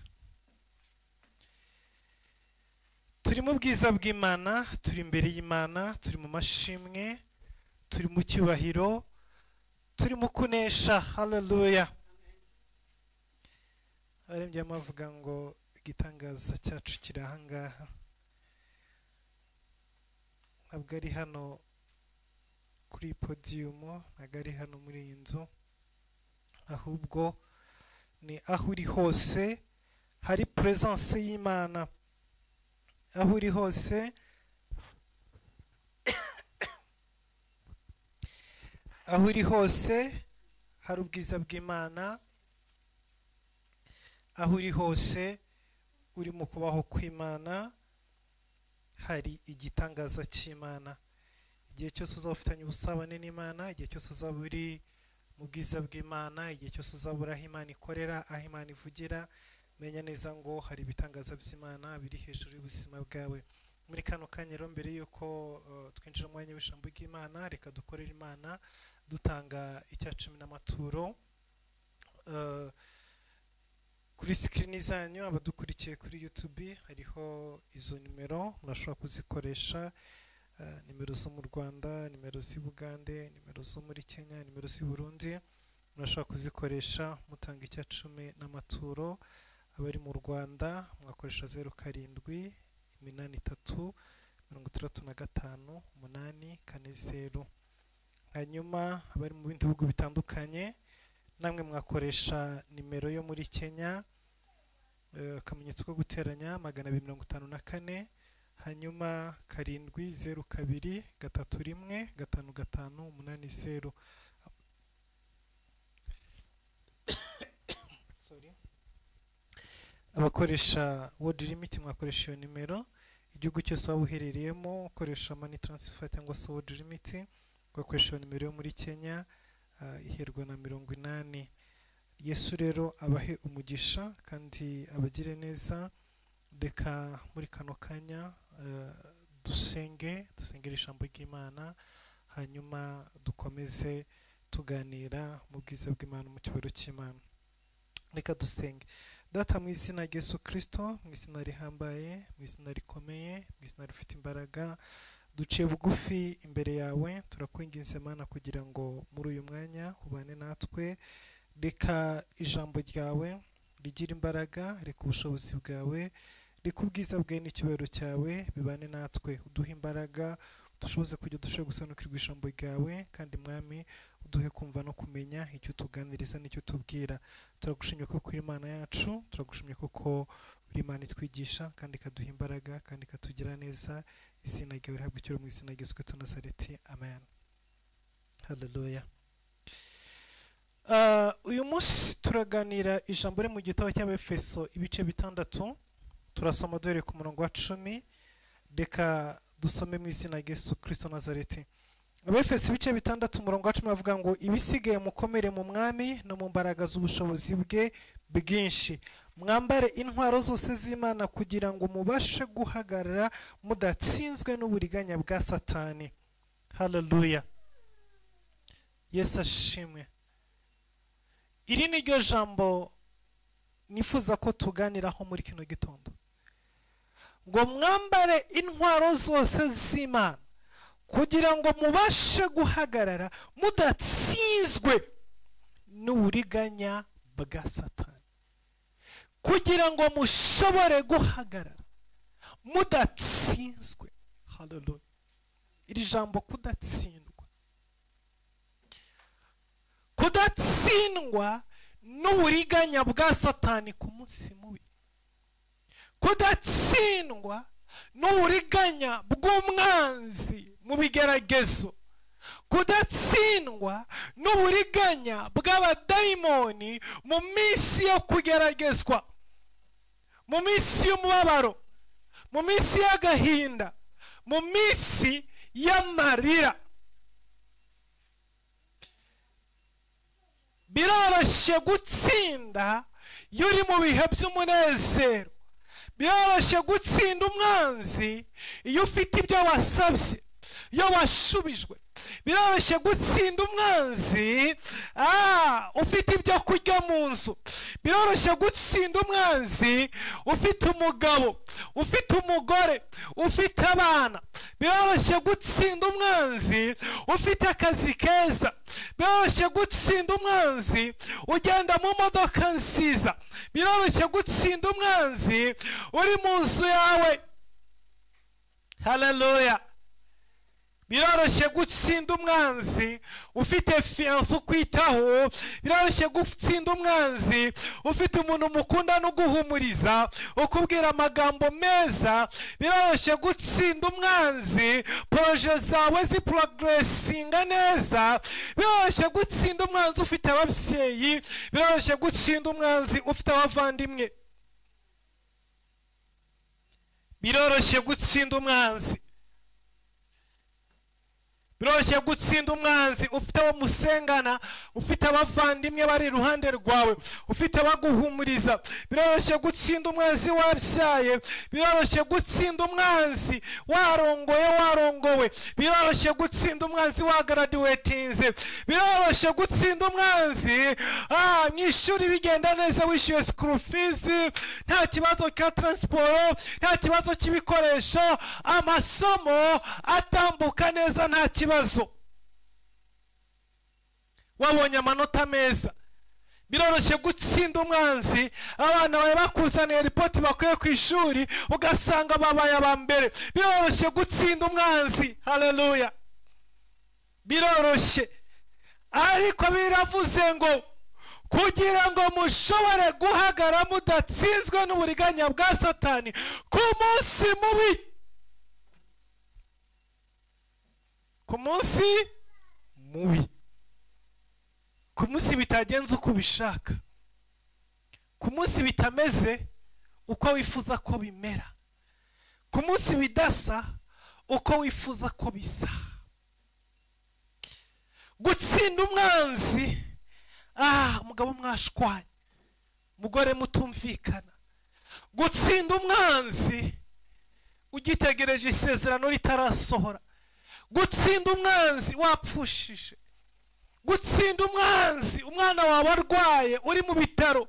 Turi mu bwiza bw'Imana, turi imbere y'Imana, turi mu mashimwe, turi mu cyubahiro, turi mu kunesha. Haleluya. Abarembye bavuga ngo igitangaza cyacu kiri ahangaha, ntabwo ari hano kuri podiyumu, ntabwo ari hano muri iyi nzu, ahubwo ni aho uri hose hari presence y'Imana. Aho uri hose, aho uri hose hari ubwiza bw'Imana. Aho uri hose uri mu kubaho kw'Imana, hari igitangaza cy'Imana. Igihe cyose uzaba ufitanye ubusabane n'Imana, igihe cyose uzaba uri mu bwiza bw'Imana, igihe cyose uzaba uri aho Imana ikorera, aho Imana ivugira, menya neza ngo hari ibitangaza by'Imana biri hejuru y'ubuzima bwawe. Muri kano kanya rero, mbere yuko twinjira mu mwanya w'ijambo ry'Imana, reka dukorere Imana dutanga icya cumi n'amaturo. Kuri sikirini zanyu, abadukurikiye kuri YouTube, hariho izo nimero murashobora kuzikoresha: nimero zo mu Rwanda, nimero z'i Bugande, nimero zo muri Kenya, nimero z'i Burundi. Murashobora kuzikoresha mutanga icya cumi n'amaturo. Abari mu Rwanda mwakoresha 0783658840. Hanyuma abari mu bindi bihugu bitandukanye namwe mwakoresha nimero yo muri Kenya, akamenyetso ko guteranya 254, hanyuma 702315580. Sorry. Abakoresha World Remit mwakoresha iyo nimero. Igihugu cyose waba uherereyemo ukoresha money transfer cyangwa se World Remit, ugakoresha iyo nimero yo muri Kenya, iherwa na 80. Yesu rero abahe umugisha kandi abagire neza. Reka muri kano kanya dusenge, dusengere ijambo ry'Imana, hanyuma dukomeze tuganira mu bwiza bw'Imana, mu cyubahiro cy'Imana. Reka dusenge. Data, mu izina rya Yesu Kristo, mu izina rihambaye, mu izina rikomeye, mu izina rifite imbaraga, duciye bugufi imbere yawe. Turakwinginze Mana kugira ngo muri uyu mwanya ubane natwe. Reka ijambo ryawe rigire imbaraga, reka ubushobozi bwawe, reka ubwiza bwawe n'icyubahiro cyawe bibane natwe. Uduhe imbaraga, dushoboze kujya dushobora gusobanukirwa ijambo ryawe, kandi Mwami, uduhe kumva no kumenya icyo utuganiriza n'icyo utubwira. Turagushimye ko uri Imana yacu, turagushimye kuko uri Imana itwigisha kandi ikaduha imbaraga kandi ikatugira neza. Izina ryawe rihabwe icyubahiro, mu izina rya Yesu Kristo Nazareti, amen. Haleluya. Uyu munsi turaganira ijambo riri mu gitabo cy'Abefeso ibice 6. Turasoma duhereye ku murongo wa 10. Reka dusome mu izina rya Yesu Kristo Nazareti. Abefeso ibice 6, umurongo wa 10 bavuga ngo: "Ibisigaye mukomere mu Mwami no mu mbaraga z'ubushobozi bwe bwinshi, mwambare intwaro zose z'Imana kugira ngo mubashe guhagarara mudatsinzwe n'uburiganya bwa Satani." Haleluya, Yesu ashimwe. Iri ni ryo jambo nifuza ko tuganiraho muri kino gitondo, ngo mwambare intwaro zose z'Imana kugira ngo mubashe guhagarara mudatsinzwe n'uburiganya bwa Satani, kugira ngo mushobore guhagarara mudatsinzwe. Haleluya. Iri jambo kudatsindwa, kudatsindwa n'uburiganya bwa Satani ku munsi mubi, kudatsindwa n'uburiganya bw'umwanzi mu bigeragezo, kudatsindwa n'uburiganya bw'abadayimoni mu minsi yo kugeragezwa, mu minsi y'umubabaro, mu minsi y'agahinda, mu minsi y'amarira. Biroroshye gutsinda iyo uri mu bihe by'umunezero. Biroroshye gutsinda umwanzi iyo ufite ibyo wasabye. Iyo washubijwe. Biroroshye gutsinda umwanzi ufite ibyo kurya mu nzu. Biroroshye gutsinda umwanzi ufite umugabo, ufite umugore, ufite abana. Biroroshye gutsinda umwanzi ufite akazi keza. Biroroshye gutsinda umwanzi ugenda mu modoka nziza. Biroroshye gutsinda umwanzi uri mu nzu yawe. Haleluya. Biroroshye gutsinda umwanzi ufite fiancé ukwitaho. Biroroshye gutsinda umwanzi ufite umuntu mukunda no guhumuriza, ukubwira amagambo meza. Biroroshye gutsinda umwanzi projet zawe ziprogressinga neza. Biroroshye gutsinda umwanzi ufite ababyeyi. Biroroshye gutsinda umwanzi ufite abavandimwe. Biroroshye gutsinda umwanzi. Biroroshye gutsinda umwanzi ufite abo musengana, ufite abavandimwe bari iruhande rwawe, ufite abaguhumuriza. Biroroshye gutsinda umwanzi wabyaye. Biroroshye gutsinda umwanzi warongoye, warongowe. Biroroshye gutsinda umwanzi wagraduatinze. Biroroshye gutsinda umwanzi mu ishuri bigenda neza, wishyuye school fees, nta kibazo cya transport, nta kibazo cy'ibikoresho, amasomo atambuka neza, nta kibazo. Wabonye amanota meza. Biroroshye gutsinda umwanzi abana bawe bakuzaniye ripoti bakuye ku ishuri, ugasanga babaye aba mbere. Biroroshye gutsinda umwanzi. Haleluya. Biroroshye. Ariko biravuze ngo kugira ngo mushobore guhagara mudatsinzwe n'uburiganya bwa Satani ku munsi mubi. Ku munsi mubi, ku munsi bitagenze uko ubishaka, ku munsi bitameze uko wifuza ko bimera, ku munsi bidasa uko wifuza ko bisa. Gutsinda umwanzi umugabo mwashwanye, umugore mutumvikana. Gutsinda umwanzi ugitegereje isezerano ritarasohora. Gutsinda umwanzi wapfushije. Gutsinda umwanzi umwana wawe arwaye uri mu bitaro.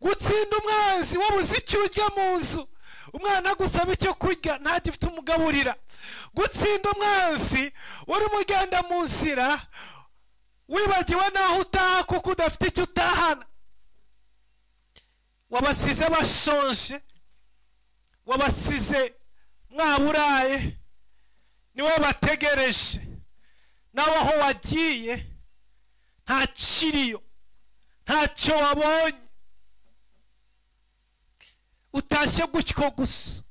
Gutsinda umwanzi wabuze icyo urya mu nzu, umwana agusaba icyo kurya ntagifite umugaburira. Gutsinda umwanzi urimo ugenda mu nzira wibagiwe naho utaha kuko udafite icyo utahana. Wabasize bashonje, wabasize mwaburaye, niwe bategereje. Nawe aho wagiye nta kiriyo, ntacyo wabonye, utashye gutyo gusa.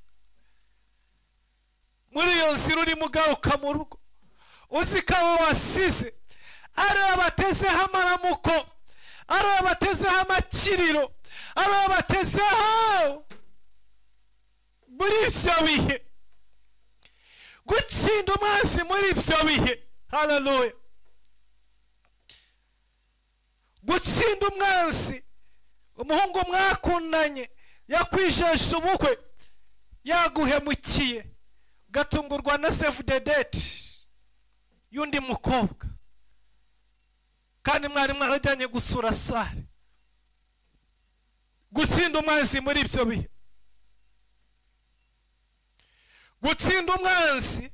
Muri iyo nzira urimo ugaruka mu rugo, uzi ko abo wasize ari abatezeho amaramuko, ari abatezeho amakiriro, ari abatezeho muri ibyo bihe. Gutsinda umwanzi muri ibyo bihe. Haleluya. Gutsinda umwanzi umuhungu mwakundanye yakwijesha ubukwe, yaguhemukiye, ugatungurwa na save the date y'undi mukobwa, kandi mwari mwarajyanye gusura sare. Gutsinda umwanzi muri ibyo bihe. Gutsinda umwanzi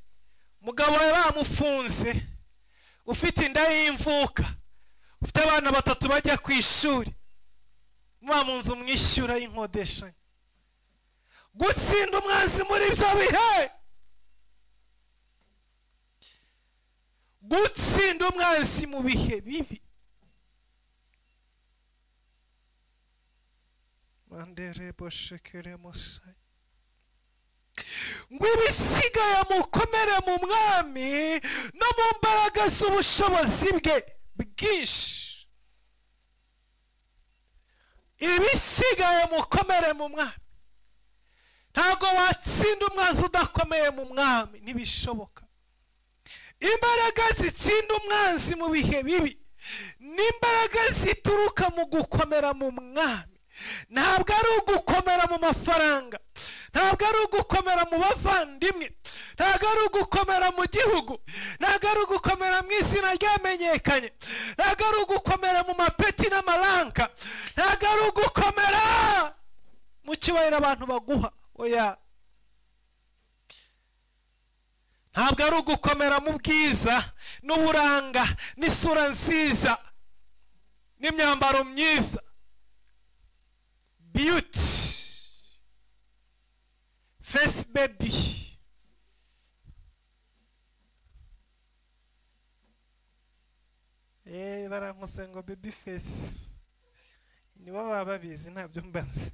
mugabo we bamufunze, ufite inda y'imvuka, ufite abana 3 bajya ku ishuri, muba mu nzu mwishyura y'inkodeshanyo. Gutsinda umwanzi muri ibyo bihe. Gutsinda umwanzi mu bihe bibi. Ngo ibisigaye mukomere mu mwami no mu mbaraga z'ubushobozi bwe bwinshi. Ibisigaye mukomere mu mwami. Ntabwo watsinda umwanzi udakomeye mu mwami, ntibishoboka. Imbaraga zitsinda umwanzi mu bihe bibi ni imbaraga zituruka mu gukomera mu mwami. Ntabwo ari ugukomera mu mafaranga, ntabwo ari ugukomera mu bavandimwe, Ntabwo ari ugukomera mu gihugu, ntabwo ari ugukomera mu izina ryamenyekanye, ntabwo ari ugukomera mu mapeti n'amaranka, ntabwo ari ugukomera mu cyubahiro abantu baguha. Oya, ntabwo ari ugukomera mu bwiza n'uburanga n'isura nziza n'imyambaro myiza, beauty face baby. Barankose ngo baby face, nibo baba babizi, ntabyo mbazi.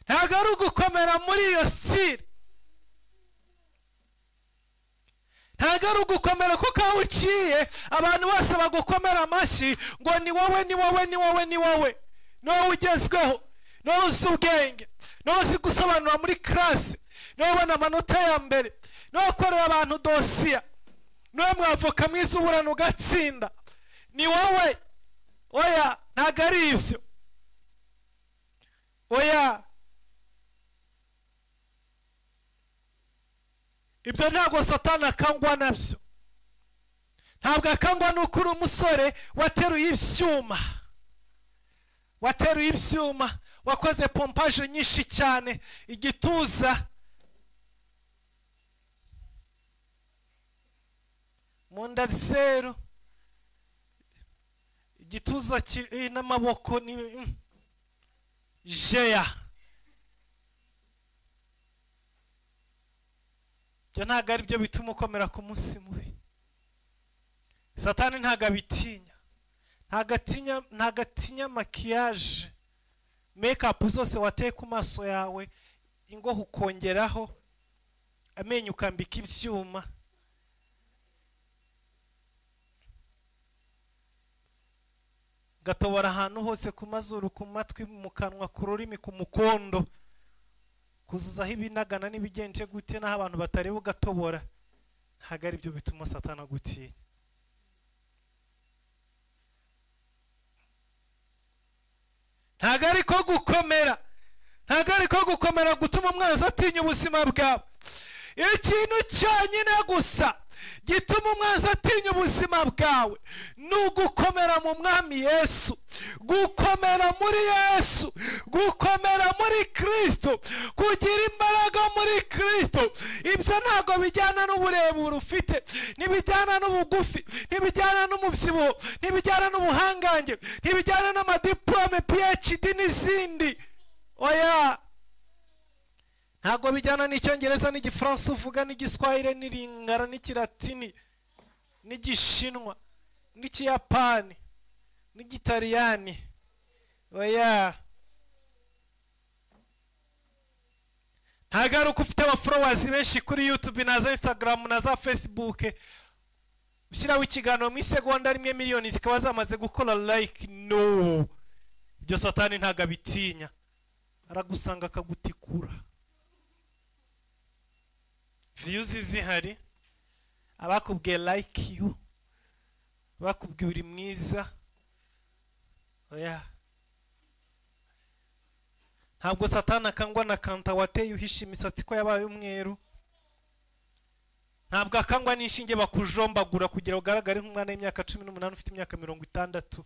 Ntabwo ari ugukomera muri iyo style, ntabwo ari ugukomera kuko aho uciye abantu bose bagukomera amashyi ngo ni wowe, ni wowe, ni wowe, ni wowe, ni wowe ugezweho, ni wowe uzi ubwenge, ni wowe uzi gusobanura muri classe, ni wowe ubona amanota ya mbere, ni wowe ukorera abantu dosiya, ni wowe mwavoka mwiza uburana ugatsinda, ni wowe. Oya, ntabwo ari ibyo. Oya, ibyo ntabwo Satani akangwa nabyo. Ntabwo akangwa nuko uri umusore wateruye ibyuma, wateruye ibyuma, wakoze pompaje nyinshi cyane, igituza mu nda zeru, igituza n'amaboko ni jeya. Ibyo ntabwo ari byo bituma ukomera ku munsi mubi. Satani ntabwo abitinya, ntabwo atinya makiyaje, make-up zose wateye ku maso yawe, ingohe ukongeraho, amenyo ukambika ibyuma. Gatobora ahantu hose, ku mazuru, ku matwi, mu kanwa, ku rurimi, ku mukondo, kuzuzaho ibinagana n'ibigenje gute naho abantu batareba ugatobora. Ntabwo ari byo bituma Satani agutinya. Ntabwo ari ko gukomera, ntabwo ari ko gukomera gutuma umwanzi atinya ubuzima bwawe. Ikintu cyonyine gusa gituma umwanzi atinya ubuzima bwawe ni ugukomera mu Mwami Yesu, gukomera muri Yesu, gukomera muri Kristo, kugira imbaraga muri Kristo. Ibyo ntabwo bijyana n'uburebure ufite, ntibijyana n'ubugufi, ntibijyana n'umubyibuho, ntibijyana n'ubuhangange, ntibijyana n'amadiplome, PhD n'izindi. Oya, ntabwo bijyana n'icyongereza n'igifaransa uvuga n'igiswahili n'iringara n'ikilatini n'igishinwa n'ikiyapani n'igitaliyani. Oya, ntabwo ari uko ufite abafollowers benshi kuri YouTube na za Instagram na za Facebook, ushyiraho ikiganiro mu isegonda rimwe miliyoni zikaba zamaze gukora like. No, ibyo Satani ntabwo abitinya, aragusanga akagutikura. Views zihari, abakubwiye like you, bakubwiye uri mwiza. Oya, ntabwo Satani akangwa na kanta wateye uhisha imisatsi ko yabaye umweru. Ntabwo akangwa n'inshinge bakujombagura kugira ugaragare nk'umwana w'imyaka 18 ufite imyaka 60.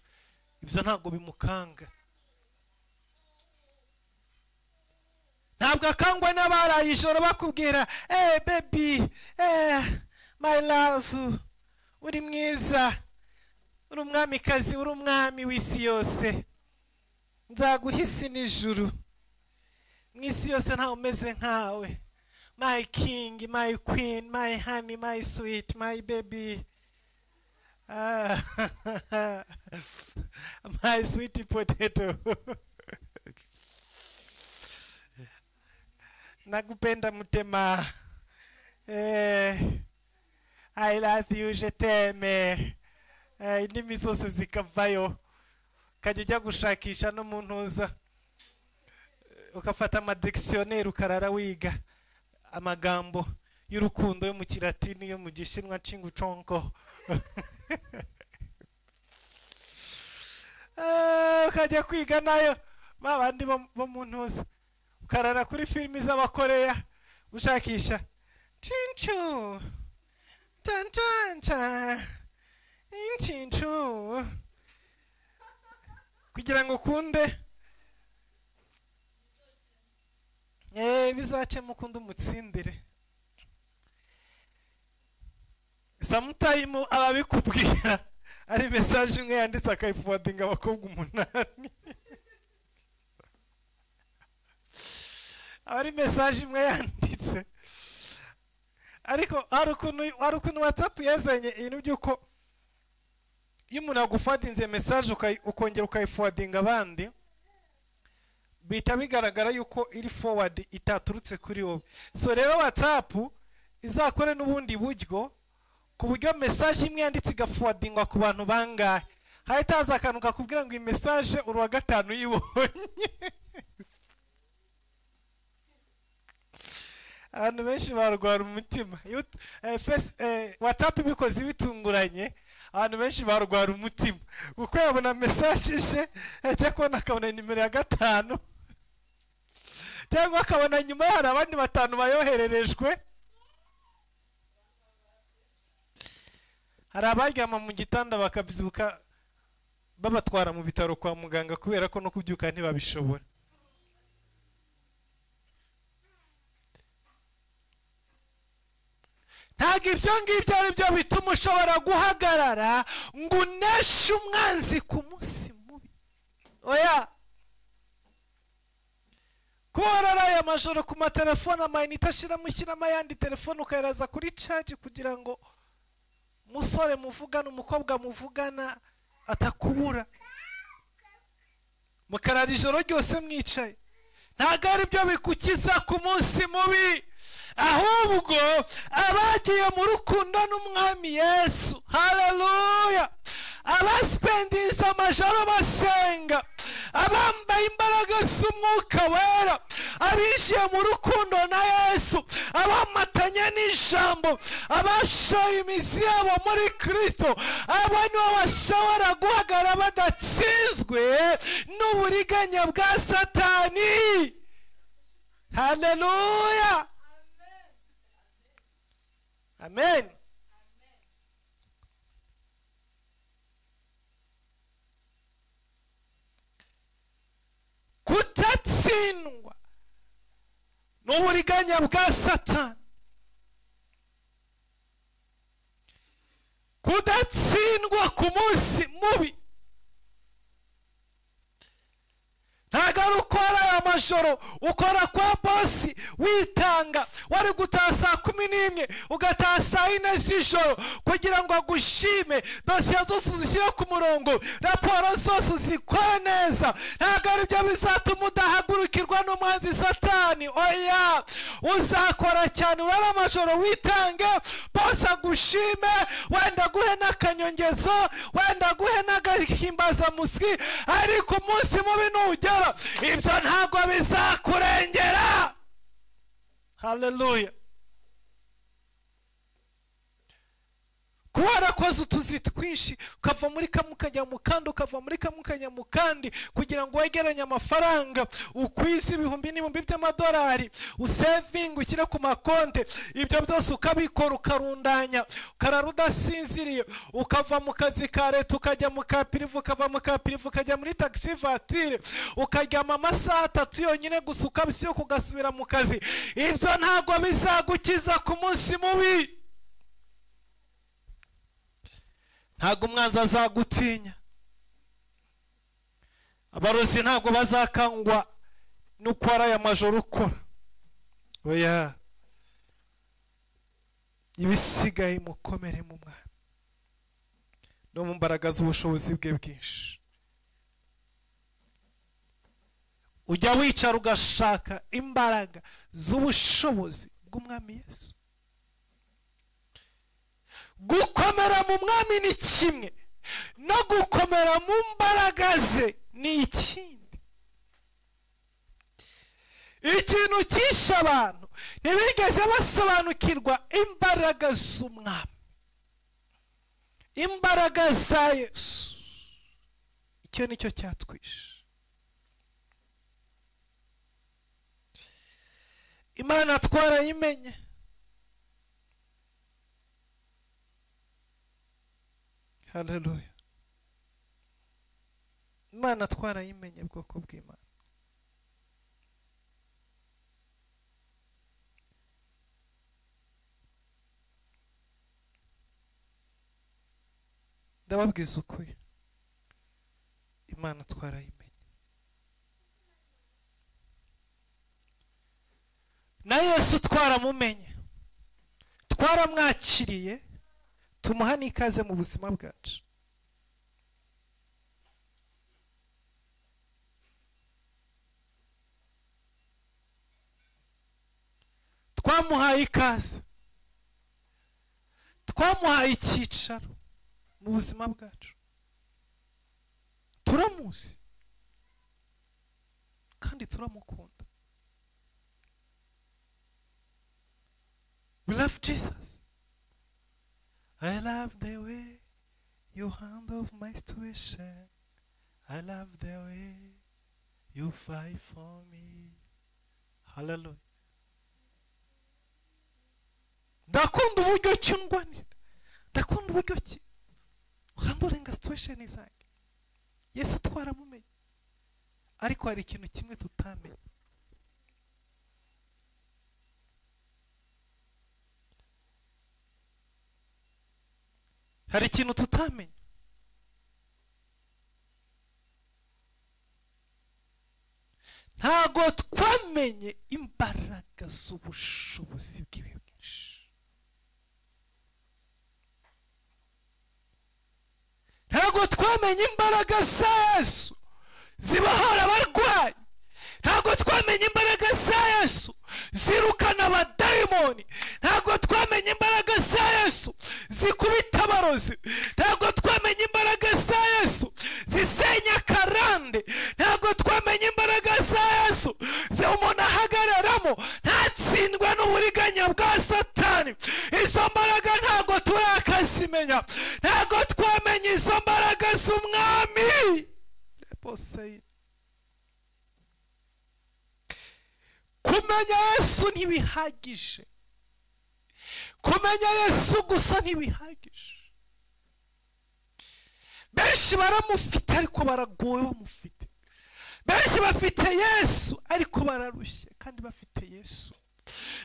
Ibyo ntabwo bimukanga. Ntabwo akangwa n'abaraye ijoro bakubwira baby, my love, uri mwiza, uri umwamikazi, uri umwami w'isi yose, nzaguha isi n'ijuru, mu isi yose ntawe umeze nkawe, my king, my queen, my honey, my sweet, my baby, my sweet potato. Nakupenda mutema, I love you, je t'aime. Indimi zose zikavayo, ukajya ujya gushakisha no mu ntuza, ukafata amadictionnaire ukarara wiga amagambo y'urukundo yo mu kilatini, yo mu gishinwa, cinguconko. Ukajya kwiga nayo babandi bo mu ntuza, Ukarara kuri filimi z'abakoreya ushakisha cincu tantanca incincu kugira ngo ukunde bizacemo ukunde umutsindire. Sometime ababikubwira ari message imwe yanditse akayiforwardinga abakobwa 8. Ari message imwe yanditse, ariko hari ukuntu WhatsApp yazanye ibintu by'uko iyo umuntu aguforwardinze message ukongera ukayiforwardinga abandi, bihita bigaragara yuko iri forward itaturutse kuri wowe. So rero WhatsApp izakore n'ubundi buryo ku buryo message imwe yanditse igaforwardingwa ku bantu bangahe, hahita haza akantu kakubwira ngo iyi message uri uwa 5 uyibonye. Abantu benshi barwara umutima. WhatsApp ibikoze bitunguranye, abantu benshi barwara umutima kuko yabona message ije ajya kubona akabona nimero ya 5, cyangwa akabona nyuma hari abandi 5 bayohererejwe. Hari abaryama mu gitanda bakabyuka babatwara mu bitaro kwa muganga kubera ko no kubyuka ntibabishobora. Ntabwo ibyo ngibyo ari byo bituma ushobora guhagarara ngo uneshe umwanzi ku munsi mubi. Oya, kuba wararaye amajoro ku matelefone, amayinite ashiramo, ushyiramo ayandi telefone ukayaraza kuri charge kugira ngo musore muvugana, umukobwa muvugana atakubura, mukarara ijoro ryose mwicaye, ntabwo ari byo bikukiza ku munsi mubi. Ahubwo abagiye mu rukundo n'umwami Yesu, haleluya, abasipendinze amajoro basenga, abambaye imbaraga z'umwuka wera, abinjiye mu rukundo na Yesu, abamatanye n'ijambo, abashoye imizi yabo muri Kristo, abo nibo bashobora guhagarara badatsinzwe n'uburiganya bwa Satani. Haleluya, amen. Kutatsindwa n'uburiganya bwa Satani, kudatsindwa ku munsi mubi, ntabwo ari ukora aya majoro ukora kwa bosi witanga, wari gutaha saa 11 ugataha saa 4 z'ijoro kugira ngo agushime, dosiye zose uzishyire ku murongo, raporo zose uzikore neza. Ntabwo ari byo bizatuma udahagurukirwa n'umwanzi Satani. Oya, uzakora cyane, urara amajoro witange, bosi agushime, wenda aguhe n'akanyongezo, wenda aguhe n'agahimbazamusyi, ariko umunsi mubi nugera ibyo ntabwo bizakurengera. Haleluya. Kuba warakoze utuzi twinshi, ukava muri kamwe ukajya mu kandi, ukava muri kamwe ukajya mu kandi, kugira ngo wegeranye amafaranga, ukwize ibihumbi n'ibihumbi by'amadolari, usevinge ushyire ku makonte, ibyo byose ukabikora, ukarundanya, ukarara udasinziriye, ukava mu kazi ka leta ukajya mu ka pirive, ukava mu ka pirive ukajya muri taxi voiture, ukaryama amasaha 3 yonyine gusa, ukabyuka ugasubira mu kazi. Ibyo ntabwo bizagukiza ku munsi mubi. Ntabwo umwanzi azagutinya, abarozi ntabwo bazakangwa nuko waraye amajoro ukora. Oya, ibisigaye mukomere mu Mwami no mu mbaraga z'ubushobozi bwe bwinshi. Ujya wicara ugashaka imbaraga z'ubushobozi bw'Umwami Yesu. Gukomera mu Mwami ni kimwe, no gukomera mu mbaraga ze ni ikindi. Ikintu cyishe abantu ntibigeze basobanukirwa imbaraga z'Umwami, imbaraga za Yesu. Icyo nicyo cyatwishe. Imana twarayimenye. Haleluya. Imana twarayimenye, bwoko bw'Imana. Ndababwiza ukuri, Imana twarayimenye. Na Yesu twaramumenye, twaramwakiriye, tumuha n'ikaze mu buzima bwacu. Twamuhaye ikaze, twamuhaye icyicaro mu buzima bwacu. Turamuzi kandi turamukunda. We love Jesus. I love the way you handle my situation. I love the way you fight for me. Hallelujah. Ndakunda uburyo ki undwanira, ndakunda uburyo ki uhandurenga situation zanjye. Yesu twaramumenye, ariko hari ikintu kimwe tutamenye. Hari ikintu tutamenye. Ntago twamenye imbaraga z'ubushobozi bwiwe bwinshi. Ntago twamenye imbaraga za Yesu zibahora abarwayi. Ntago twamenye imbaraga za Yesu zirukana abadayimoni. Ntago twamenye imbaraga za Yesu zikubita abarozi. Ntago twamenye imbaraga za Yesu zisenya karande. Ntago twamenye imbaraga za Yesu ze umuntu ahagararamo ntatsindwe n'uburiganya bwa Satani. Izo mbaraga ntago turakazimenya. Ntago twamenye izo mbaraga z'Umwami. Kumenya Yesu ntibihagije. Kumenya Yesu gusa ntibihagije. Benshi baramufite ariko baragowe bamufite. Benshi bafite Yesu ariko bararushye kandi bafite Yesu.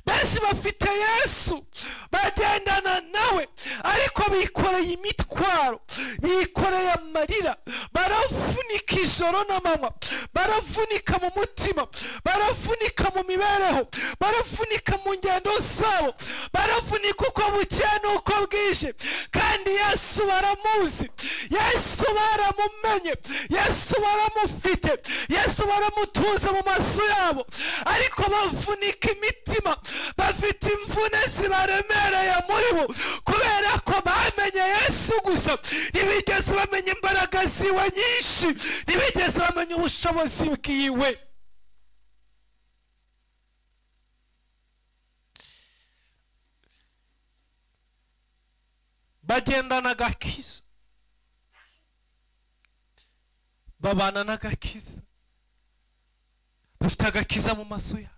Benshi bafite Yesu bagendana nawe ariko bikoreye imitwaro, bikoreye amarira, baravunika ijoro n'amanywa, baravunika mu mutima, baravunika mu mibereho, baravunika mu ngendo zabo, baravunika uko bukeye n'uko bwije. Kandi Yesu baramuzi, Yesu baramumenye, Yesu baramufite, Yesu baramutuza mu maso yabo, ariko bavunika imitima, bafite imvune zibaremereye muri bo kubera ko bamenye Yesu gusa. Ntibigeze bamenya imbaraga ziwe nyinshi, ntibigeze bamenya ubushobozi bwiwe. Bagendana agakiza, babana n'agakiza, bafite agakiza mu maso yabo.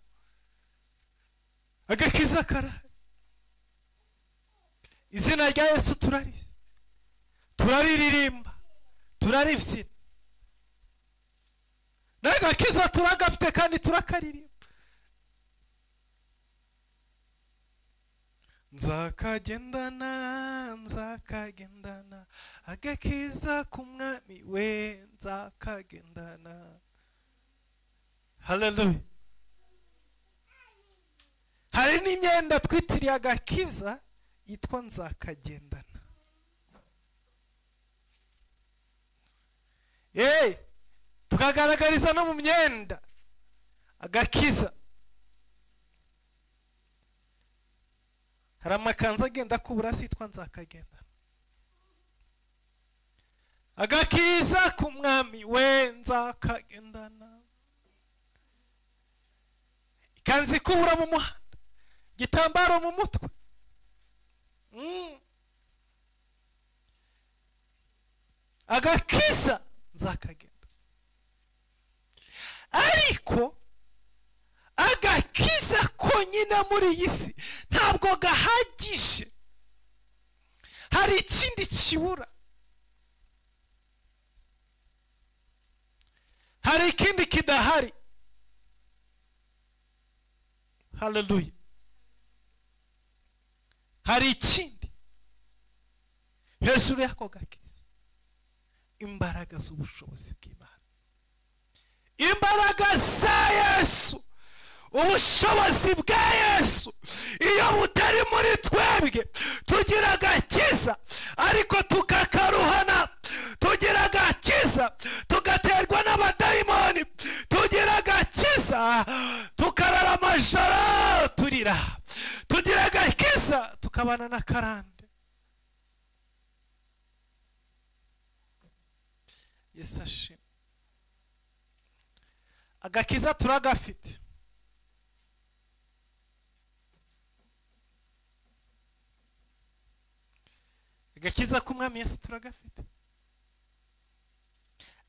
Agakiza karahari. Izina rya Yesu turarizi, turariririmba, turaribyina. N'agakiza turagafite kandi turakaririmba. Nzakagendana, nzakagendana agakiza k'Umwami we, nzakagendana. Haleluya. Hari n'imyenda twitiriye agakiza yitwa nzakagendana. Tukagaragariza no mu myenda agakiza. Hari amakanzu agenda akubura si yitwa nzakagendana. Agakiza k'Umwami we nzakagendana. Ikanzu ikubura mu muhanda, igitambaro mu mutwe. Agakiza nzakagenda. Ariko agakiza ko konyine muri iyi si ntabwo gahagije, hari ikindi kibura, hari ikindi kidahari. Haleluya. Hari ikindi hejuru y'ako gakiza, imbaraga z'ubushobozi bw'Imana, imbaraga za Yesu, ubushobozi bwa Yesu. Iyo butari muri twebwe tugira agakiza ariko tukakaruhana, tugira agakiza tugaterwa n'abadayimoni, tugira agakiza tukarara amajoro turira, tugira agakiza tukabana n'akarande. Yesu ashimwe. Agakiza turagafite, agakiza k'umwami Yesu turagafite,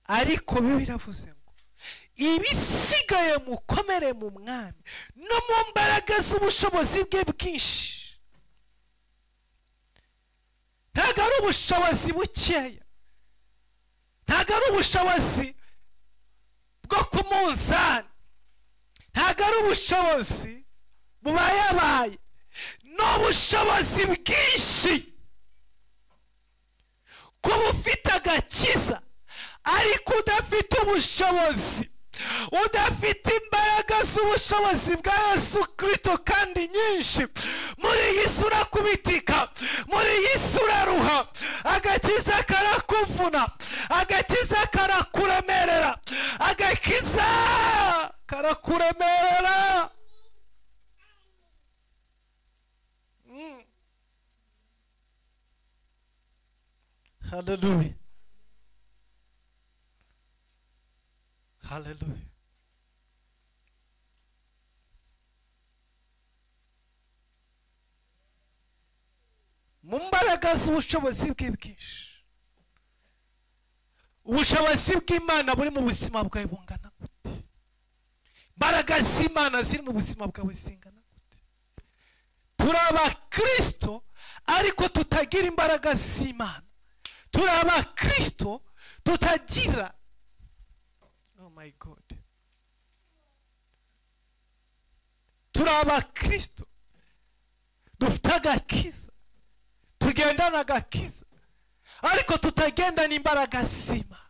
ariko biravuze ngo ibisigaye mukomere mu mwami no mu mbaraga z'ubushobozi bwe bwinshi. Ntabwo ari ubushobozi bukeya, ntabwo ari ubushobozi bwo ku munzani, ntabwo ari ubushobozi bubayabaye, ni ubushobozi bwinshi. Kuba ufite agakiza ariko udafite ubushobozi, udafite imbaraga z'ubushobozi bwa Yesu Kristo kandi nyinshi, muri iyi si urakubitika, muri iyi si uraruha, agakiza karakuvuna, agakiza karakuremerera, agakiza karakuremerera. Hallelujah. Hallelujah. Mu mbaraga z'ubushobozi bwe bwinshi, ubushobozi bw'Imana buri mu buzima bwawe bungana gute? Imbaraga z'Imana ziri mu buzima bwawe zingana gute? Turi abakristo ariko tutagira imbaraga z'Imana, turi abakristo tutagira, oh my God, turi abakristo dufite agakiza, tugendana agakiza ariko tutagendana imbaraga z'Imana.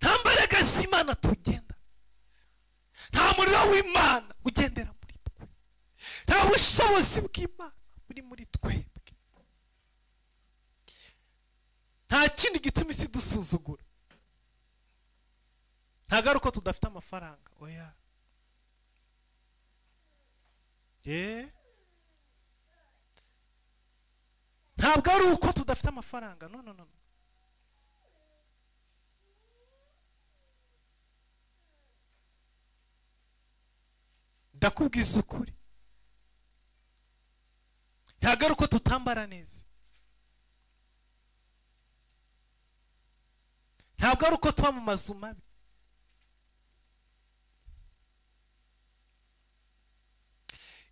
Nta mbaraga z'Imana tugenda, nta muriro w'Imana ugendera muri twe, nta bushobozi bw'Imana buri muri twebwe. Nta kindi gituma isi dusuzugura, ntabwo ari uko tudafite amafaranga, oya. Ntabwo ari uko tudafite amafaranga, no no no. Ndakubwiza ukuri, ntabwo ari uko tutambara neza, ntabwo ari uko tuba mu mazu mabi,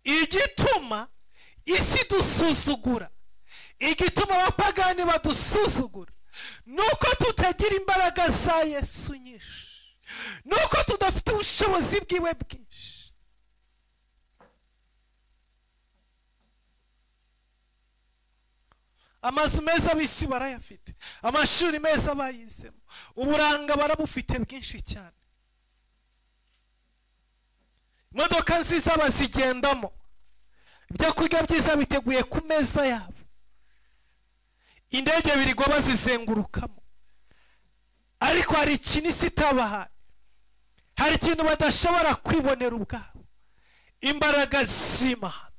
igituma isi dusuzugura, igituma abapagani badusuzugura, nuko tutagira imbaraga za Yesu nyinshi, nuko tudafite ubushobozi bwiwe bwinshi. Amazu meza b'isi barayafite, amashuri meza bayizemo, uburanga barabufite bwinshi cyane, imodoka nziza bazigendamo, ibyo kurya byiza biteguye ku meza yabo, indege birirwa bazizengurukamo, ariko hari ikintu isi itabahaye, hari ikintu badashobora kwibonera ubwabo, imbaraga z'Imana,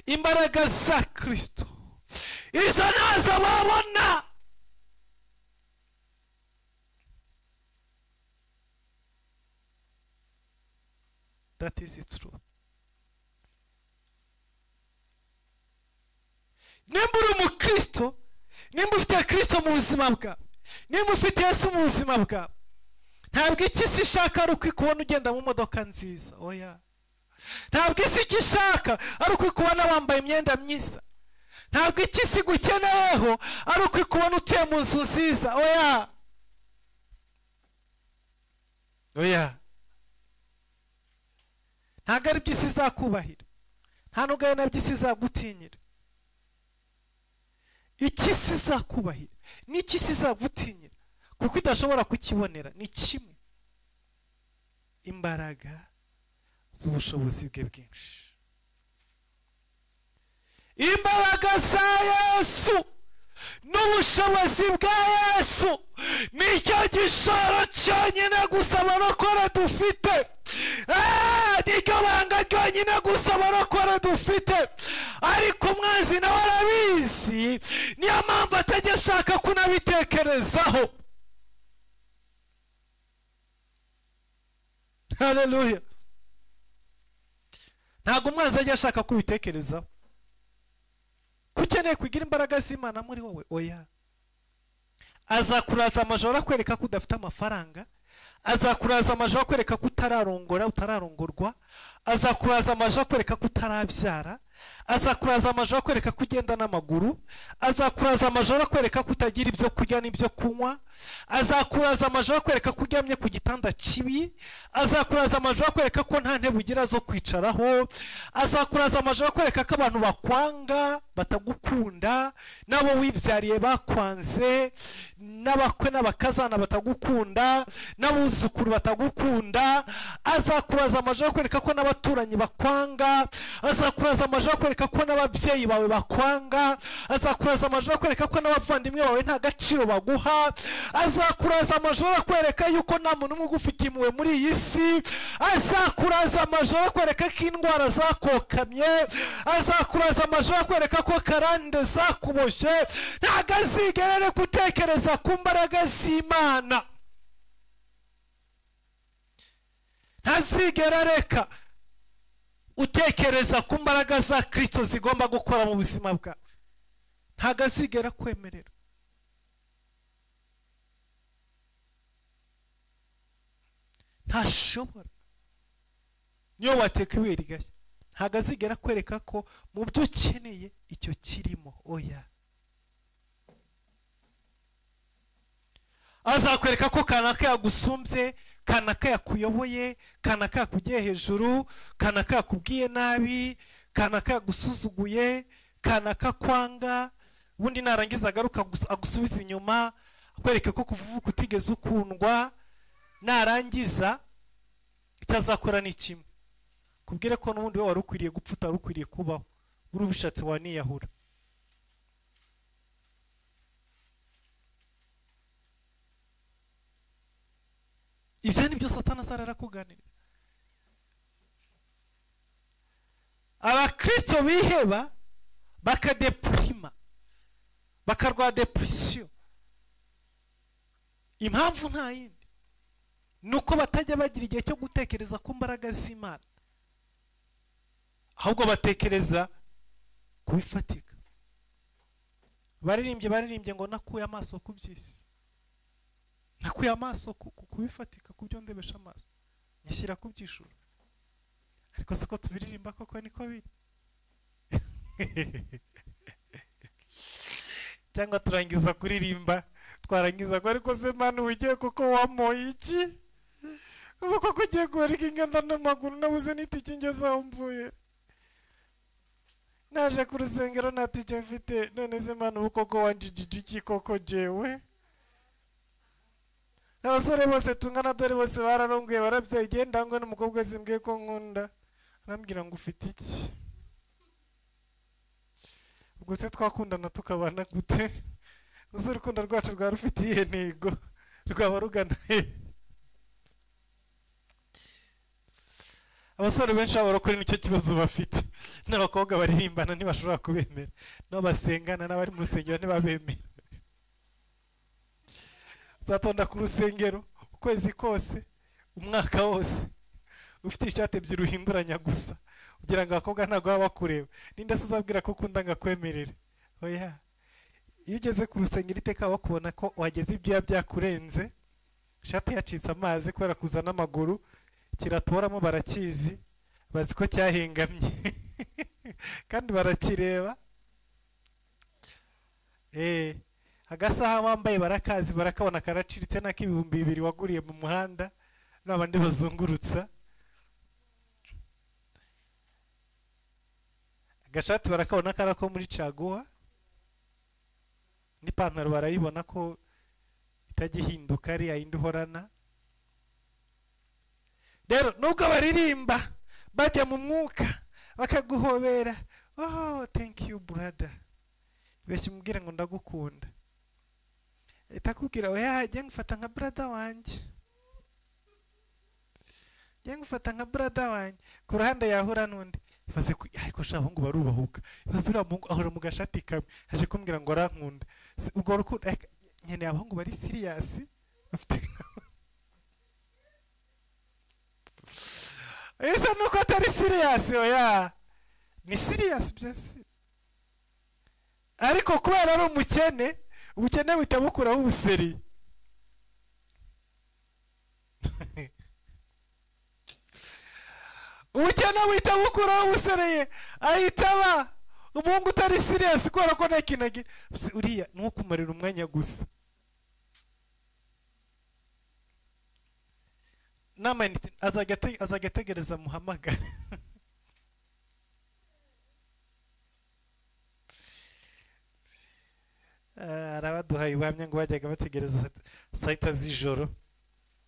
imbaraga za Kristo. Izo nazo babona. That is true. Nimba uri umukristo, nimba ufite Kristo mu buzima bwawe, Niba ufite Yesu mu buzima bwawe, ntabwo icyo isi ishaka ari ukwikubona ugenda mu modoka nziza, oya. Ntabwo isi icyo ishaka ari ukwikubona wambaye imyenda myiza. Ntabwo icyo isi igukeneyeho ari ukwikubona utuye mu nzu nziza, oya. Oya. Ntabwo ari byo isi izakubahira, nta nubwo ari nabyo isi izagutinyira. Icyo isi izakubahira n'icyo isi izagutinyira, kuko idashobora kukibonera, ni kimwe: imbaraga z'ubushobozi bwe bwinshi. Imbaraga za Yesu n'ubushobozi bwa Yesu nicyo gishoro cyonyine gusa abarokore dufite. Nicyo banga ryonyine gusa abarokore dufite. Ariko umwanzi nawe arabizi, niyo mpamvu atajya ashaka kunabitekerezaho. Haleluya. Ntabwo umwanzi ajya ashaka kubitekerezaho. Ukeneye kugira imbaraga z'Imana muri wowe, oya. Azakuraza amajoro akwereka ko udafite amafaranga, azakuraza amajoro akwereka ko utararongora, utararongorwa, azakuraza amajoro akwereka ko utarabyara, azakuraza amajoro akwereka ko ugenda n'amaguru, azakuraza amajoro akwereka ko utagira ibyo kurya n'ibyo kunywa, azakuraza amajoro akwereka ko uryamye ku gitanda kibi, azakuraza amajoro akwereka ko nta ntebe ugira zo kwicaraho, azakuraza amajoro akwereka ko abantu bakwanga, batagukunda, n'abo wibyariye bakwanze, n'abakwe n'abakazana batagukunda, n'abuzukuru batagukunda, azakuraza amajoro akwereka ko n'abaturanyi bakwanga, azakuraza amajoro akwereka ko n'ababyeyi bawe bakwanga, azakuraza amajoro akwereka ko n'abavandimwe bawe nta gaciro baguha, azakuraza amajoro akwereka yuko nta muntu umwe ugufitiye impuhwe muri iyi si, azakuraza amajoro akwereka ko indwara zakokamye, azakuraza amajoro akwereka ko karande zakuboshye. Ntabwo azigera gutekereza ku mbaraga z'Imana, ntazigera reka utekereza ku mbaraga za Kristo zigomba gukora mu buzima bwawe. Ntabwo azigera kwemerera. Ntashobora. Niyo wateka ibuye rigashya, ntabwo azigera kwereka ko mu byo ukeneye icyo kirimo, oya. Azakwereka ko kanaka yagusumbye, kanaka yakuyoboye, kanaka yakugiye hejuru, kanaka yakubwiye nabi, kanaka yagusuzuguye, kanaka kwanga. Ubundi narangiza agaruka agusubiza inyuma, akwereka ko kuvuka utigeze ukundwa. Narangiza icyo azakora ni kimwe: kubwire ko n'ubundi we wari ukwiriye gupfa, utari ukwiriye kubaho, uri ubishatse waniyahura. Ibyo ni byo Satani azarara kuganiriza. Abakristo biheba, bakadeprima, bakarwara depression. Impamvu nta yindi, nuko batajya bagira igihe cyo gutekereza ku mbaraga z'Imana, ahubwo batekereza kubifatika. Baririmbye ngo nakuye amaso ku by'isi, nakuye amaso ku bifatika, ku byo ndebesha amaso, nyishyira ku by'ijuru. Ariko siko tubiririmba koko niko biri? Cyangwa turangiza kuririmba, twarangiza ko ariko se Mana ugiye koko wamoye iki? Ubu koko ugiye guharika inganda n'amaguru, nabuze n'itike ngeze aho mvuye, naje ku rusengero nta tike mfite, none se Mana ubu koko wanjijije iki koko? Jewe abasore bose tungana dore bose bararongoye, barabyaye, igenda ngo n'umukobwa wese mbwiye ko nkunda arambwira ngo ufite iki? Ubwo se twakundana tukabana gute? Uzi urukundo rwacu rwaba rufite iyihe ntego? Rwaba rugana he? Abasore benshi b'abarokore nicyo kibazo bafite. N'abakobwa baririmbana ntibashobora kubemera, n'abo basengana n'abari mu rusengero ntibabemera. Uzatonda ku rusengero ukwezi kose, umwaka wose, ufite ishati ebyiri uhinduranya gusa, kugira ngo abakobwa ntabwo baba bakureba. Ninde se uzabwira ko ukunda ngo akwemerere? Oya. Iyo ugeze ku rusengero iteka bakubona ko wageze ibyuya byakurenze, ishati yacitse amazi kubera kuza n'amaguru, kiratoramo barakizi, bazi ko cyahengamye kandi barakireba. Agasaha wambaye barakazi, barakabona karaciritse n'ak'ibihumbi 2000 waguriye mu muhanda n'abandi bazungurutsa. Agashati barakabona karako muri caguwa, n'ipantaro barayibona ko itagihinduka ari yindi uhorana. Rero nubwo baririmba bajya mu mwuka bakaguhobera, oh thank you brother, beshye umubwire ngo ndagukunda, itakubwira oya jye ngufata nka brother wanjye, jye ngufata nka brother wanjye. Ku ruhande yahura n'undi ibaze ariko sha abahungu barubahuka, ibaze uriya muhungu ahora mu gashati kamwe aje kumbwira ngo arankunda. Ubwo rukundo nkeneye abahungu bari serious bafite ese nuko atari serious, oya ni serious byose, ariko kubera ari umukene, ubukene buhita bukuraho ubuseri. Ubukene buhita bukuraho ubusereye, ahita aba umuhungu utari serious kubera ko nta kintu agira. Uriya ni uwo kumarira umwanya gusa. N'amayinite azajya ategereza muhamagare. Arabaduhaye ubuhamya ngo bajyaga bategereza saa 6 z'ijoro,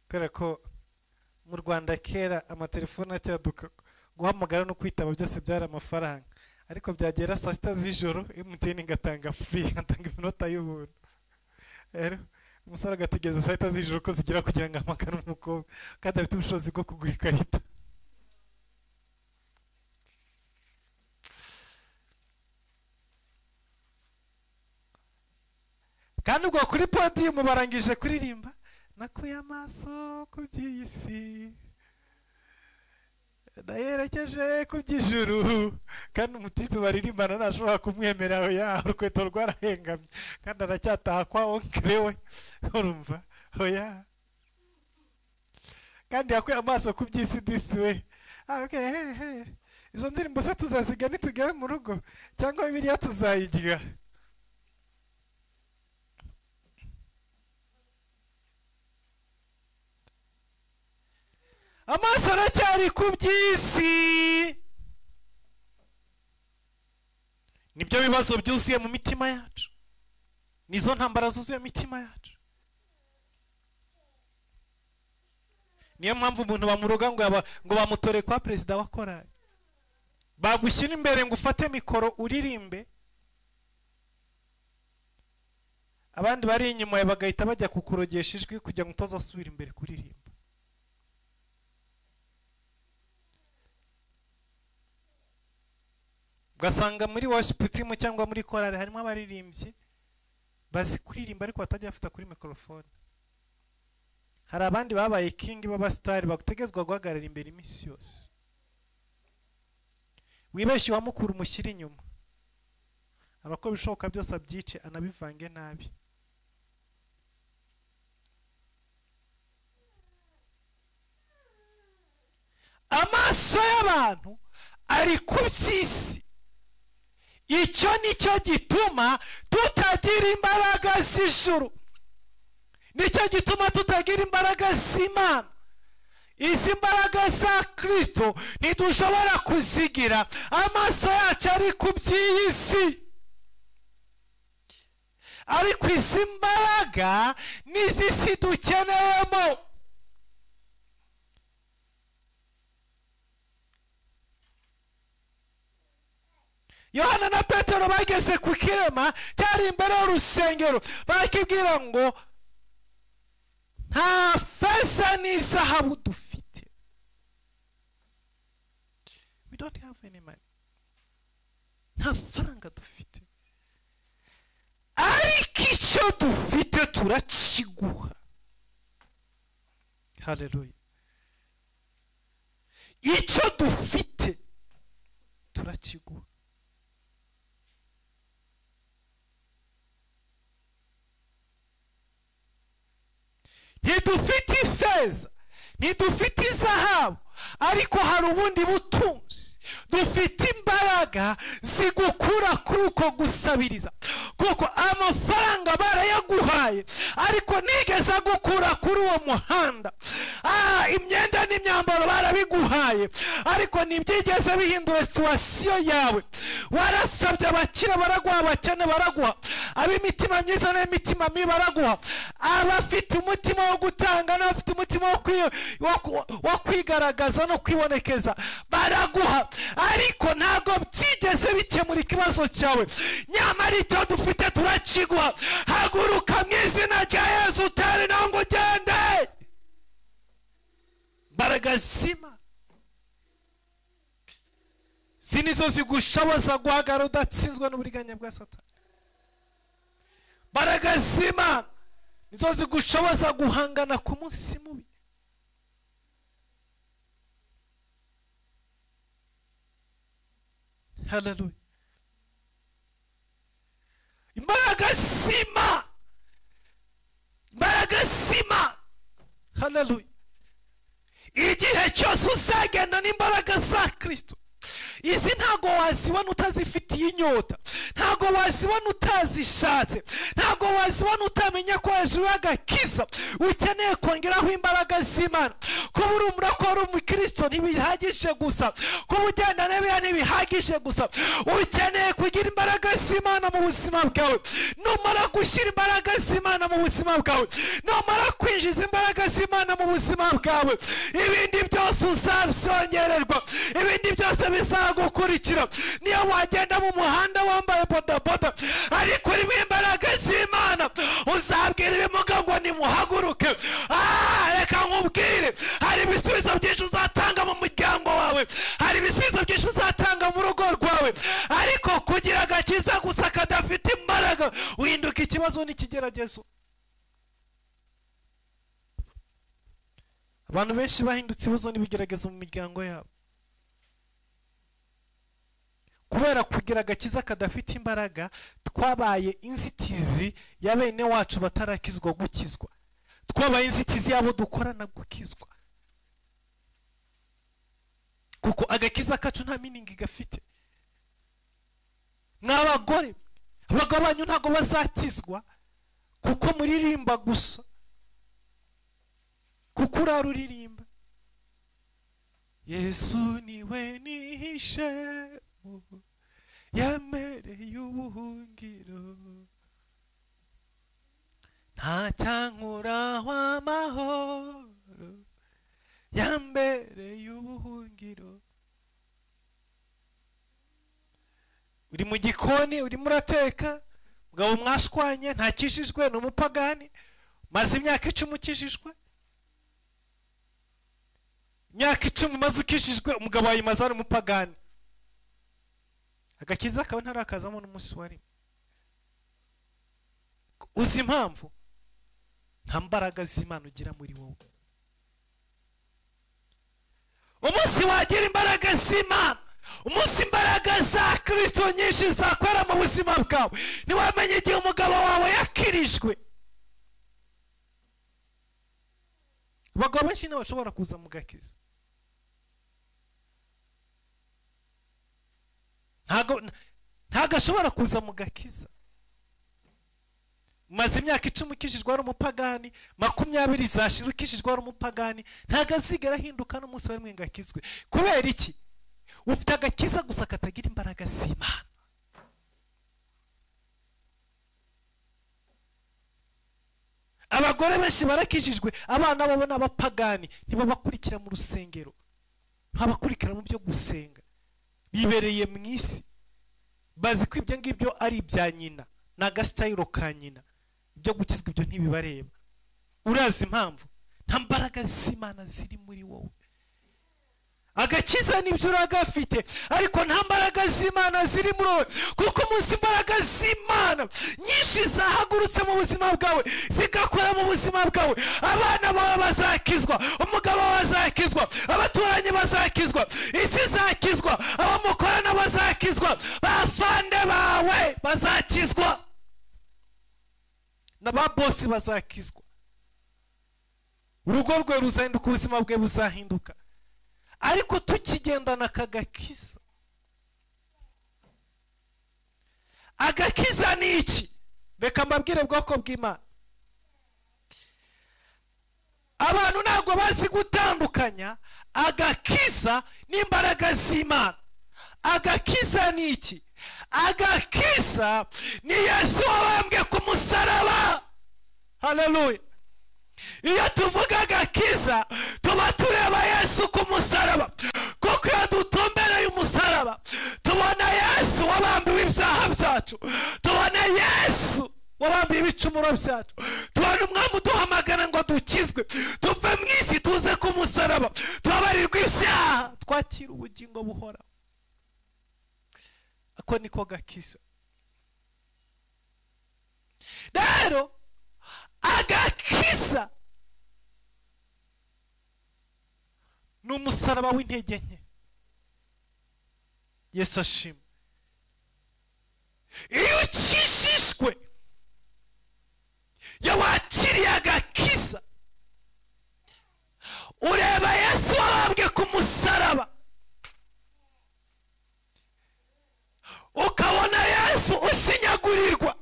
kubera ko mu Rwanda kera amatelefone acyaduka guhamagara no kwitaba byose byari amafaranga, ariko byagera saa 6 z'ijoro MTN igatanga free, igatanga iminota y'ubuntu. Rero umusore agategereza saa 6 z'ijoro ko zigera kugira ngo ahamagare umukobwa kandi afite ubushobozi bwo kugura ikarita. Kandi ubwo kuri podium barangije kuririmba, nakuye amaso ku by'iyi si nayerekeje ku by'ijuru, kandi umutipe baririmbana ntashobora kumwemera, oya urukweto rwarahengamye kandi aracyataha kwa onkere we, urumva oya, kandi yakuye amaso ku by'isi disi we. Okay, he izo ndirimbo se tuzaziga nitugera mu rugo cyangwa Bibiliya tuzayigira? Amaso aracyari ku by'isi. Nibyo bibazo byuzuye mu mitima yacu, nizo ntambara zuzuye mu mitima yacu. Niyo mpamvu umuntu bamuroga ngo bamutore kwa perezida wa korali, bagushyira imbere ngo ufate mikoro uririmbe, abandi bari inyuma bagahita bajya kukurogesha ijwi kugira ngo utazasubira imbere kuririmba. Ugasanga muri worship team cyangwa muri korali harimo abaririmbyi bazi kuririmba ariko batajya bafata kuri microphone. Hari abandi babaye king b'abastar bagutegezwa guhagarara imbere iminsi yose. Wibeshye uwamukura umushyira inyuma, abakora ibishoboka byose abyice anabivange nabi. Amaso y'abantu ari ku by'isi. Icyo nicyo gituma tutagira imbaraga z'ijuru, nicyo gituma tutagira imbaraga z'Imana. Izi mbaraga za Kristo ntidushobora kuzigira, amaso yacu ari ku by'iyi si. Ariko izi mbaraga n'izi si dukeneyemo. Yohana na Petero bageze ku kirema cyari imbere y'urusengero, bakibwira ngo nta feza n'izahabu dufite. We don't have any money. Nta faranga dufite, ariko icyo dufite turakiguha. Haleluya. Icyo dufite turakiguha. Ntidufite ifeza, ntidufite izahabu, ariko hari ubundi butunzi. Dufite imbaraga zigukura kuri uko gusabiriza, kuko amafaranga barayaguhaye ariko nigeze agukura kuri uwo muhanda. Imyenda n'imyambaro barabiguhaye ariko ntibyigeze bihindura situwasiyo yawe. Warasabye abakire baraguha, abakene baraguha, ab'imitima myiza n'imitima mibi baraguha, abafite umutima wo gutanga n'abafite umutima wo kwigaragaza no kwibonekeza baraguha, ariko ntabwo byigeze bikemura ikibazo cyawe. Nyamara icyo dufite turakiguha. Haguruka mu izina rya Yesu, utari nawe ngo ugende. Imbaraga z'Imana si nizo zigushoboza guhagarara udatsinzwe n'uburiganya bwa Satani. Imbaraga z'Imana nizo zigushoboza guhangana ku munsi mubi. Haleluya. Imbaraga z'Imana, imbaraga z'Imana. Haleluya. Igihe cyose uzagenda n'imbaraga za Kristo, izi ntago wazibona utazifitiye inyota, ntago wazibona utazishatse, ntago wazibona utamenya ko hejuru y'agakiza ukeneye kongeraho imbaraga z'Imana. Kuba uri umurokore umukristo ntibihagije gusa, kuba ugenda n'ibiriya ntibihagije gusa, ukeneye kugira imbaraga z'Imana mu buzima bwawe. Numara gushyira imbaraga z'Imana mu buzima bwawe, numara kwinjiza imbaraga z'Imana mu buzima bwawe, ibindi byose uzabyongererwa, ibindi byose bizagukurikira. Niyo wagenda mu muhanda wambaye bodaboda ariko urimo imbaraga z'Imana, uzabwira ibimuga ngo nimuhaguruke. Reka nkubwire, hari ibisubizo byinshi uzatanga mu muryango wawe, hari ibisubizo byinshi uzatanga mu rugo rwawe, ariko kugira agakiza gusa kadafite imbaraga uhinduka ikibazo n'ikigeragezo. Abantu benshi bahindutse ibibazo n'ibigeragezo mu miryango yabo kubera kugira agakiza kadafite imbaraga. Twabaye inzitizi ya bene wacu batarakizwa gukizwa, twabaye inzitizi yabo dukorana gukizwa, kuko agakiza kacu nta meaning gafite. N'abagore, abagabo banyu ntago bazakizwa kuko muririmba gusa, kuko uraruririmba Yesu niwe nihishe yamereye ubuhungiro, nta cyankuraho amahoro, yambereye ubuhungiro. Uri mu gikoni urimo urateka, mugabo mwashwanye ntakijijwe, ni umupagani, maze imyaka 10 ukijijwe, imyaka 10 maze ukijijwe, umugabo wayimaze ari umupagani, agakiza kawe ntarakazamo n'umunsi wari. Uzi impamvu? Nta mbaraga z'Imana ugira muri wowe. Umunsi wagira imbaraga z'Imana, umunsi imbaraga za Kristo nyinshi zakora mu buzima bwawe, ntiwamenye igihe umugabo wawe yakirijwe. Abagabo benshi ntibashobora kuza mu gakiza, ntago ashobora kuza mu gakiza. Maze imyaka 10 ukijijwe ari umupagani, 20 zashira ukijijwe ari umupagani, ntago azigera ahinduka n'umunsi wa rimwe ngo akizwe. Kubera iki? Ufite agakiza gusa katagira imbaraga z'Imana. Abagore benshi barakijijwe, abana babo n'abapagani, ntibabakurikira mu rusengero, ntabakurikira mu byo gusenga, bibereye mu isi, bazi ko ibyo ngibyo ari ibya nyina, ni agasitayiro ka nyina, ibyo gukizwa ibyo ntibibareba. Urazi impamvu? Nta mbaraga z'Imana ziri muri wowe. Agakiza nibyo uragafite, ariko nta mbaraga z'Imana ziri muri wowe, kuko umunsi imbaraga z'Imana nyinshi zahagurutse mu buzima bwawe, zigakora mu buzima bwawe, abana bawe bazakizwa, umugabo wawe azakizwa, abaturanyi bazakizwa, isi izakizwa, abamukorana bazakizwa, bafande bawe bazakizwa, n'ababosi bazakizwa. Urugo rwe ruzahinduka, ubuzima bwe buzahinduka. Ariko tukigendana akagakiza. Agakiza ni iki? Reka mbabwire bwoko bw'Imana. Abantu ntabwo bazi gutandukanya agakiza n'imbaraga z'Imana. Agakiza ni iki? Agakiza ni Yesu wabambwe ku musaraba. Haleluya. Iyo tuvuga agakiza tuba tureba Yesu ku musaraba, kuko iyo dutumbereye umusaraba tubona Yesu wabambiwe ibyaha byacu, tubona Yesu wabambiwe ibicumuro byacu, tubona umwami uduhamagara ngo dukizwe, tuve mu isi tuze ku musaraba, tubabarirwe ibyaha, twakire ubugingo buhoraho. Ako niko gakiza. Rero agakiza ni umusaraba w'intege nke. Yesu ashimwe. Iyo ukijijwe, iyo wakiriye agakiza, ureba Yesu wabambwe ku musaraba, ukabona Yesu ushinyagurirwa,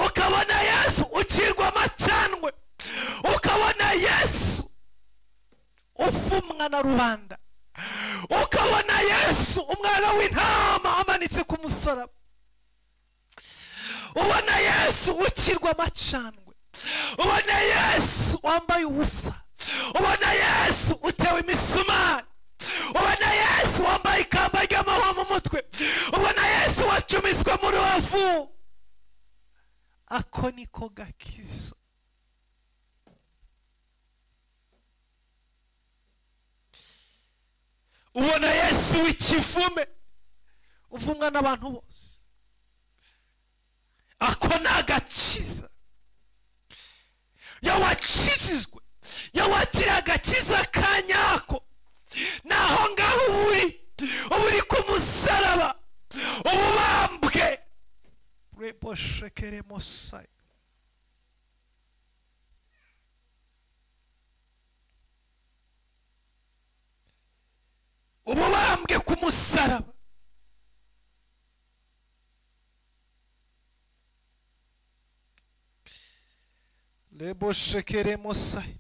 ukabona Yesu ucirwa amacanwe, ukabona Yesu ufumwa na rubanda, ukabona Yesu umwana w'intama amanitse ku musaraba, ubona Yesu ucirwa amacanwe, ubona Yesu wambaye ubusa, ubona Yesu utewe imisumari, ubona Yesu wambaye ikamba ry'amahwa mu mutwe, ubona Yesu wacumiswe mu rubavu. Ako niko gakiza. Ubona Yesu w'ikivume uvumwa n'abantu bose. Ako ni agakiza. Iyo wakijijwe, iyo wakiriye agakiza ka nyako, naho ngaho uri ku musaraba, ububambwe. Reboshekeremosai. Ububambwe ku musaraba. Leboshekeremosai.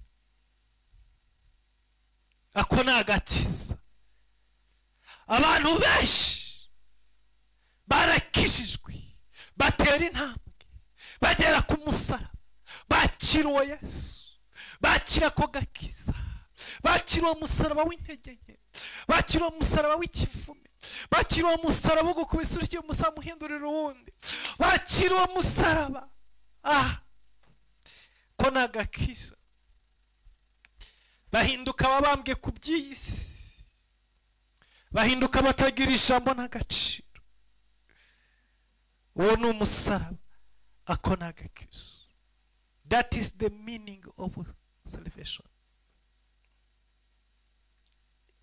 Ako ni agakiza. Abantu benshi barakijijwe, batera intambwe, bagera ku musaraba, bakira uwo Yesu, bakira ako gakiza, bakira uwo musaraba w'intege nke, bakira uwo musaraba w'ikivume, bakira uwo musaraba wo gukubisa urya umusaraba umuhindurira uwundi, bakira uwo musaraba. Ko ni agakiza. Bahinduka ababambwe ku by'iyi si, bahinduka batagira ijambo n'agaciro. Uwo ni umusaraba. Ako ni agakiza. That is the meaning of salvation.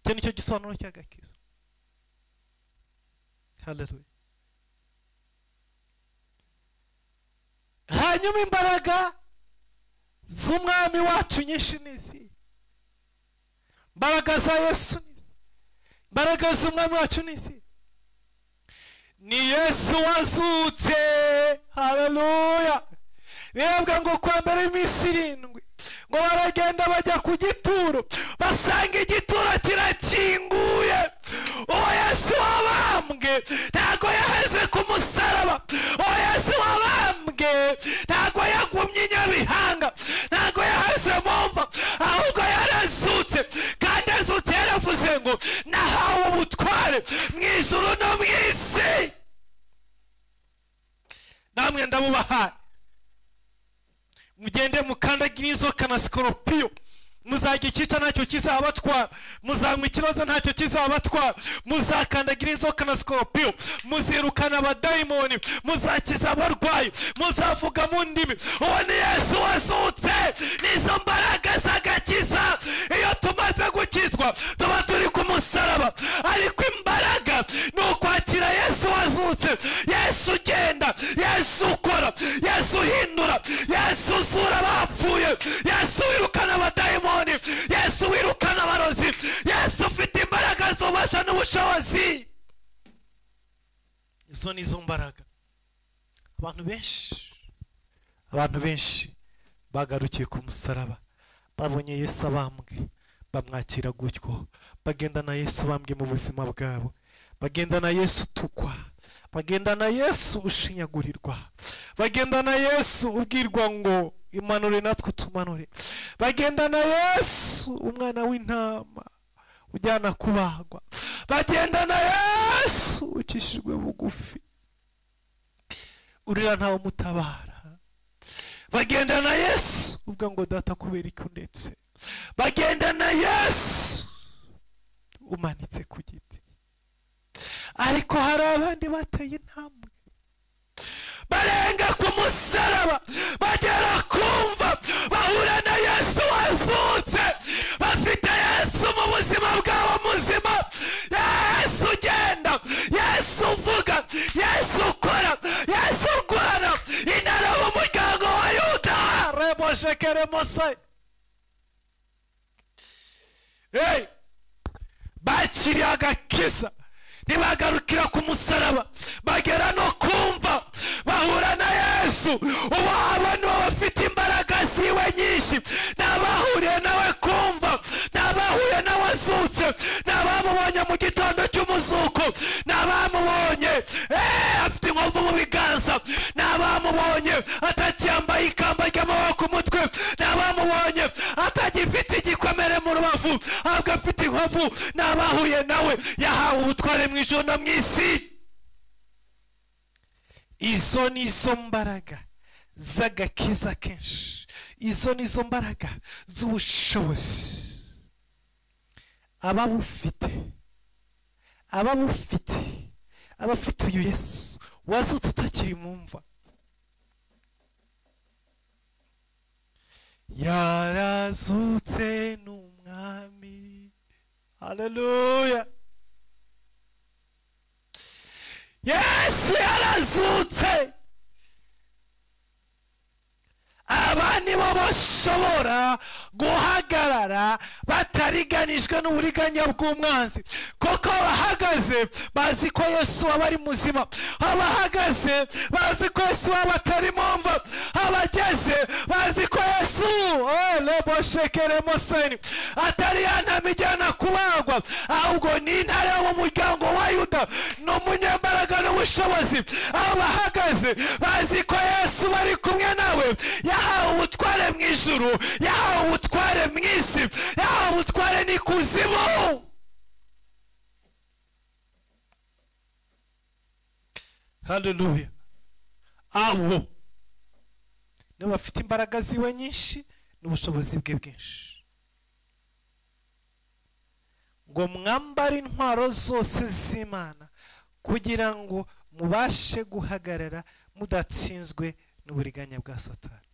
Icyo nicyo gisobanuro cy'agakiza. Haleluya. Hanyuma imbaraga z'umwami wacu nyinshi ni izi. Imbaraga za Yesu ni izi. Imbaraga z'umwami wacu ni izi. Ni Yesu wazutse. Haleluya. Birebwa ngo kwa mbere y'iminsi 7 ngo baragenda bajya ku gituro, basanga igituro kirakinguye. Uwo Yesu wabambwe ntago yaheze ku musaraba. Uwo Yesu wabambwe ntago yagumye i Nyabihanga, ntago yaheze mu mva, ahubwo yarazutse. Kandi azutse yaravuze ngo nahawe ubutware mu ijuru no mu isi, namwe ndabubahaye. Mugende mukandagire inzoka na sikoropiyo, muzajya ikica ntacyo kizabatwara, muzanywa ikiroza ntacyo kizabatwara, muzakandagira inzoka na sikoropiyo, muzirukana abadayimoni, muzakiza abarwayi, muzavuga mu ndimi. Uwo ni Yesu wazutse. Nizo mbaraga z'agakiza. Iyo tumaze gukizwa tuba turi ku musaraba, ariko imbaraga ni ukwakira Yesu wazutse. Yesu ugenda, Yesu ukora, Yesu uhindura, Yesu usura abapfuye, Yesu wirukana abadayimoni. Izo nizo mbaraga. Abantu benshi bagarukiye ku musaraba, babonye Yesu abambwe, bamwakira gutyo, bagendana Yesu abambwe mu buzima bwabo, bagendana Yesu utukwa, bagendana Yesu ushinyagurirwa, bagendana Yesu ubwirwa ngo imanure natwe tumanure, bagendana Yesu umwana w'intama ujyana kubagwa, bagendana Yesu ucishijwe bugufi urira ntawe mutabara, bagendana Yesu ubwa ngo data kubera iki undetse, bagendana Yesu umanitse ku giti. Ariko hari abandi bateye intambwe barenga ku musaraba, bagera kumva, bahura na Yesu wazutse, bafite Yesu mu buzima bwabo muzima. Yesu ugenda, Yesu uvuga, Yesu ukora, Yesu urwana, intare w'umuryango wa Yuda remoshekeremose. Hey, bakiriye agakiza, ntibagarukira ku musaraba, bagera no kumva, bahura na Yesu. Ubu abantu bafite imbaraga ziwe nyinshi, n'abahuriye nawe kumva, n'abahuye nawe azutse, n'abamubonye mu gitondo cy'umuzuko, n'abamubonye afite inkovu mu biganza, n'abamubonye atacyambaye ikamba ry'amaboko ku mutwe, n'abamubonye atagifite igikomere mu rubavu ahubwo afite inkovu, n'abahuye nawe yahawe ubutware mu ijuru no mu isi. Izo nizo mbaraga z'agakiza kenshi, izo nizo mbaraga z'ubushobozi. Ababufite, abafite uyu Yesu wazutse utakiri mu mva, yarazutse n'umwami. Haleluya! Yesu yarazutse. Aba nibo bashobora guhagarara batariganijwe n'uburiganya bw'umwanzi, kuko bahagaze bazi ko Yesu aba ari muzima, abahagaze bazi ko Yesu aba atari mu mva, abageze bazi ko Yesu atari ya ntama ijyana kubagwa, ahubwo ni intare yo mu muryango wa Yuda, ni umunyembaraga n'ubushobozi. Aho bahagaze bazi ko Yesu bari kumwe nawe, yahawe ubutware mu ijuru, yahawe ubutware mu isi, yahawe ubutware n'ikuzimu. Haleluya! Abo nibo bafite imbaraga ziwe nyinshi n'ubushobozi bwe bwinshi. Ngo mwambare intwaro zose z'Imana kugira ngo mubashe guhagarara mudatsinzwe n'uburiganya bwa Satani.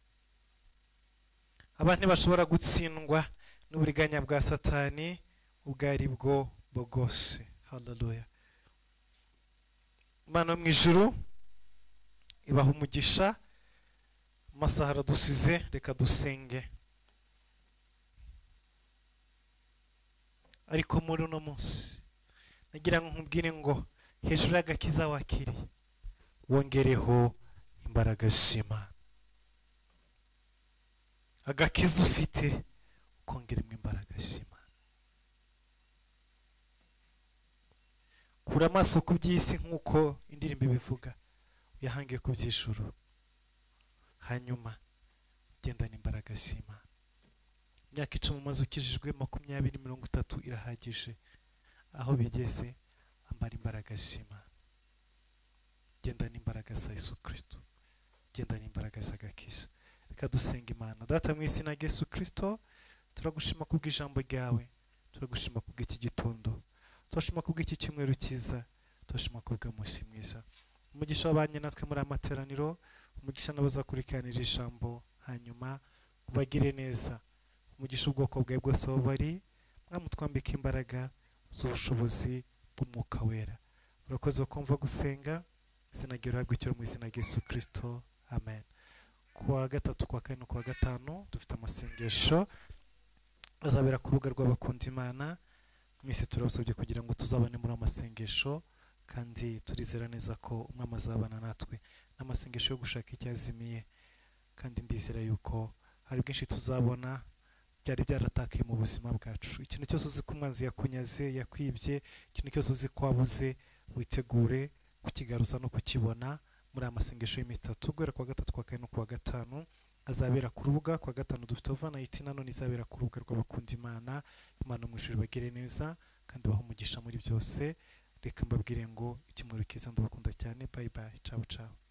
Abantu bashobora gutsindwa n'uburiganya bwa Satani ubwo ari bwo bwose. Haleluya! Imana yo mu ijuru ibaha umugisha. Amasaha aradusize, reka dusenge. Ariko muri uno munsi nagira ngo nkubwire ngo hejuru y'agakiza wakiriye wongereho imbaraga z'Imana. Agakiza ufite ukongeremo imbaraga z'Imana. Kura amaso ku by'isi nk'uko indirimbo ibivuga, uyahange ku by'ijuru, hanyuma ugendane imbaraga z'Imana. Imyaka 10 umaze ukijijwe, 20, 30 irahagije. Aho bigeze, ambara imbaraga z'Imana, gendana imbaraga za Yesu Kristo, gendana imbaraga z'agakiza. Reka dusenga Imana. Data mu izina rya Yesu Kristo, turagushima kubw'ijambo ryawe, turagushima kubw'iki gitondo, turashima kubw'iki cyumweru cyiza, turashima kubw'umunsi mwiza. Umugisha wabanye natwe muri amateraniro, umugisha n'abazakurikiranira ijambo, hanyuma ubagire neza. Umugisha ubwoko bwawe bwose aho bari, mwamutwambika imbaraga z'ubushobozi bw'Umwuka Wera. Urakoze kumva gusenga, izina ryawe rihabwe icyubahiro mu izina rya Yesu Kristo, amen. Kuwa gatatu, kuwa kane, kuwa gatanu dufite amasengesho azabera ku rubuga rw'abakunda Imana. Mwese turabasabye kugira ngo tuzabane muri amasengesho. Kandi turizera neza ko umwami azabana natwe n'amasengesho yo gushaka icyazimiye. Kandi ndizera yuko hari byinshi tuzabona byari byaratakaye mu buzima bwacu. Ikintu cyose uzi ko umwanzi yakunyaze, yakwibye, ikintu cyose uzi ko wabuze, witegure kukigaruza no kukibona muri aya masengesho y'iminsi itatu, guhera kuwa gatatu, kuwa kane no kuwa gatanu. Azabera ku rubuga. Kuwa gatanu dufite overnight, nanone izabera ku rubuga rw'abakunda Imana. Imana mu ijuru ibagire neza kandi bahe umugisha muri byose. Reka mbabwire ngo icyumweru cyiza, ndabakunda cyane. Bye bye, ciao ciao.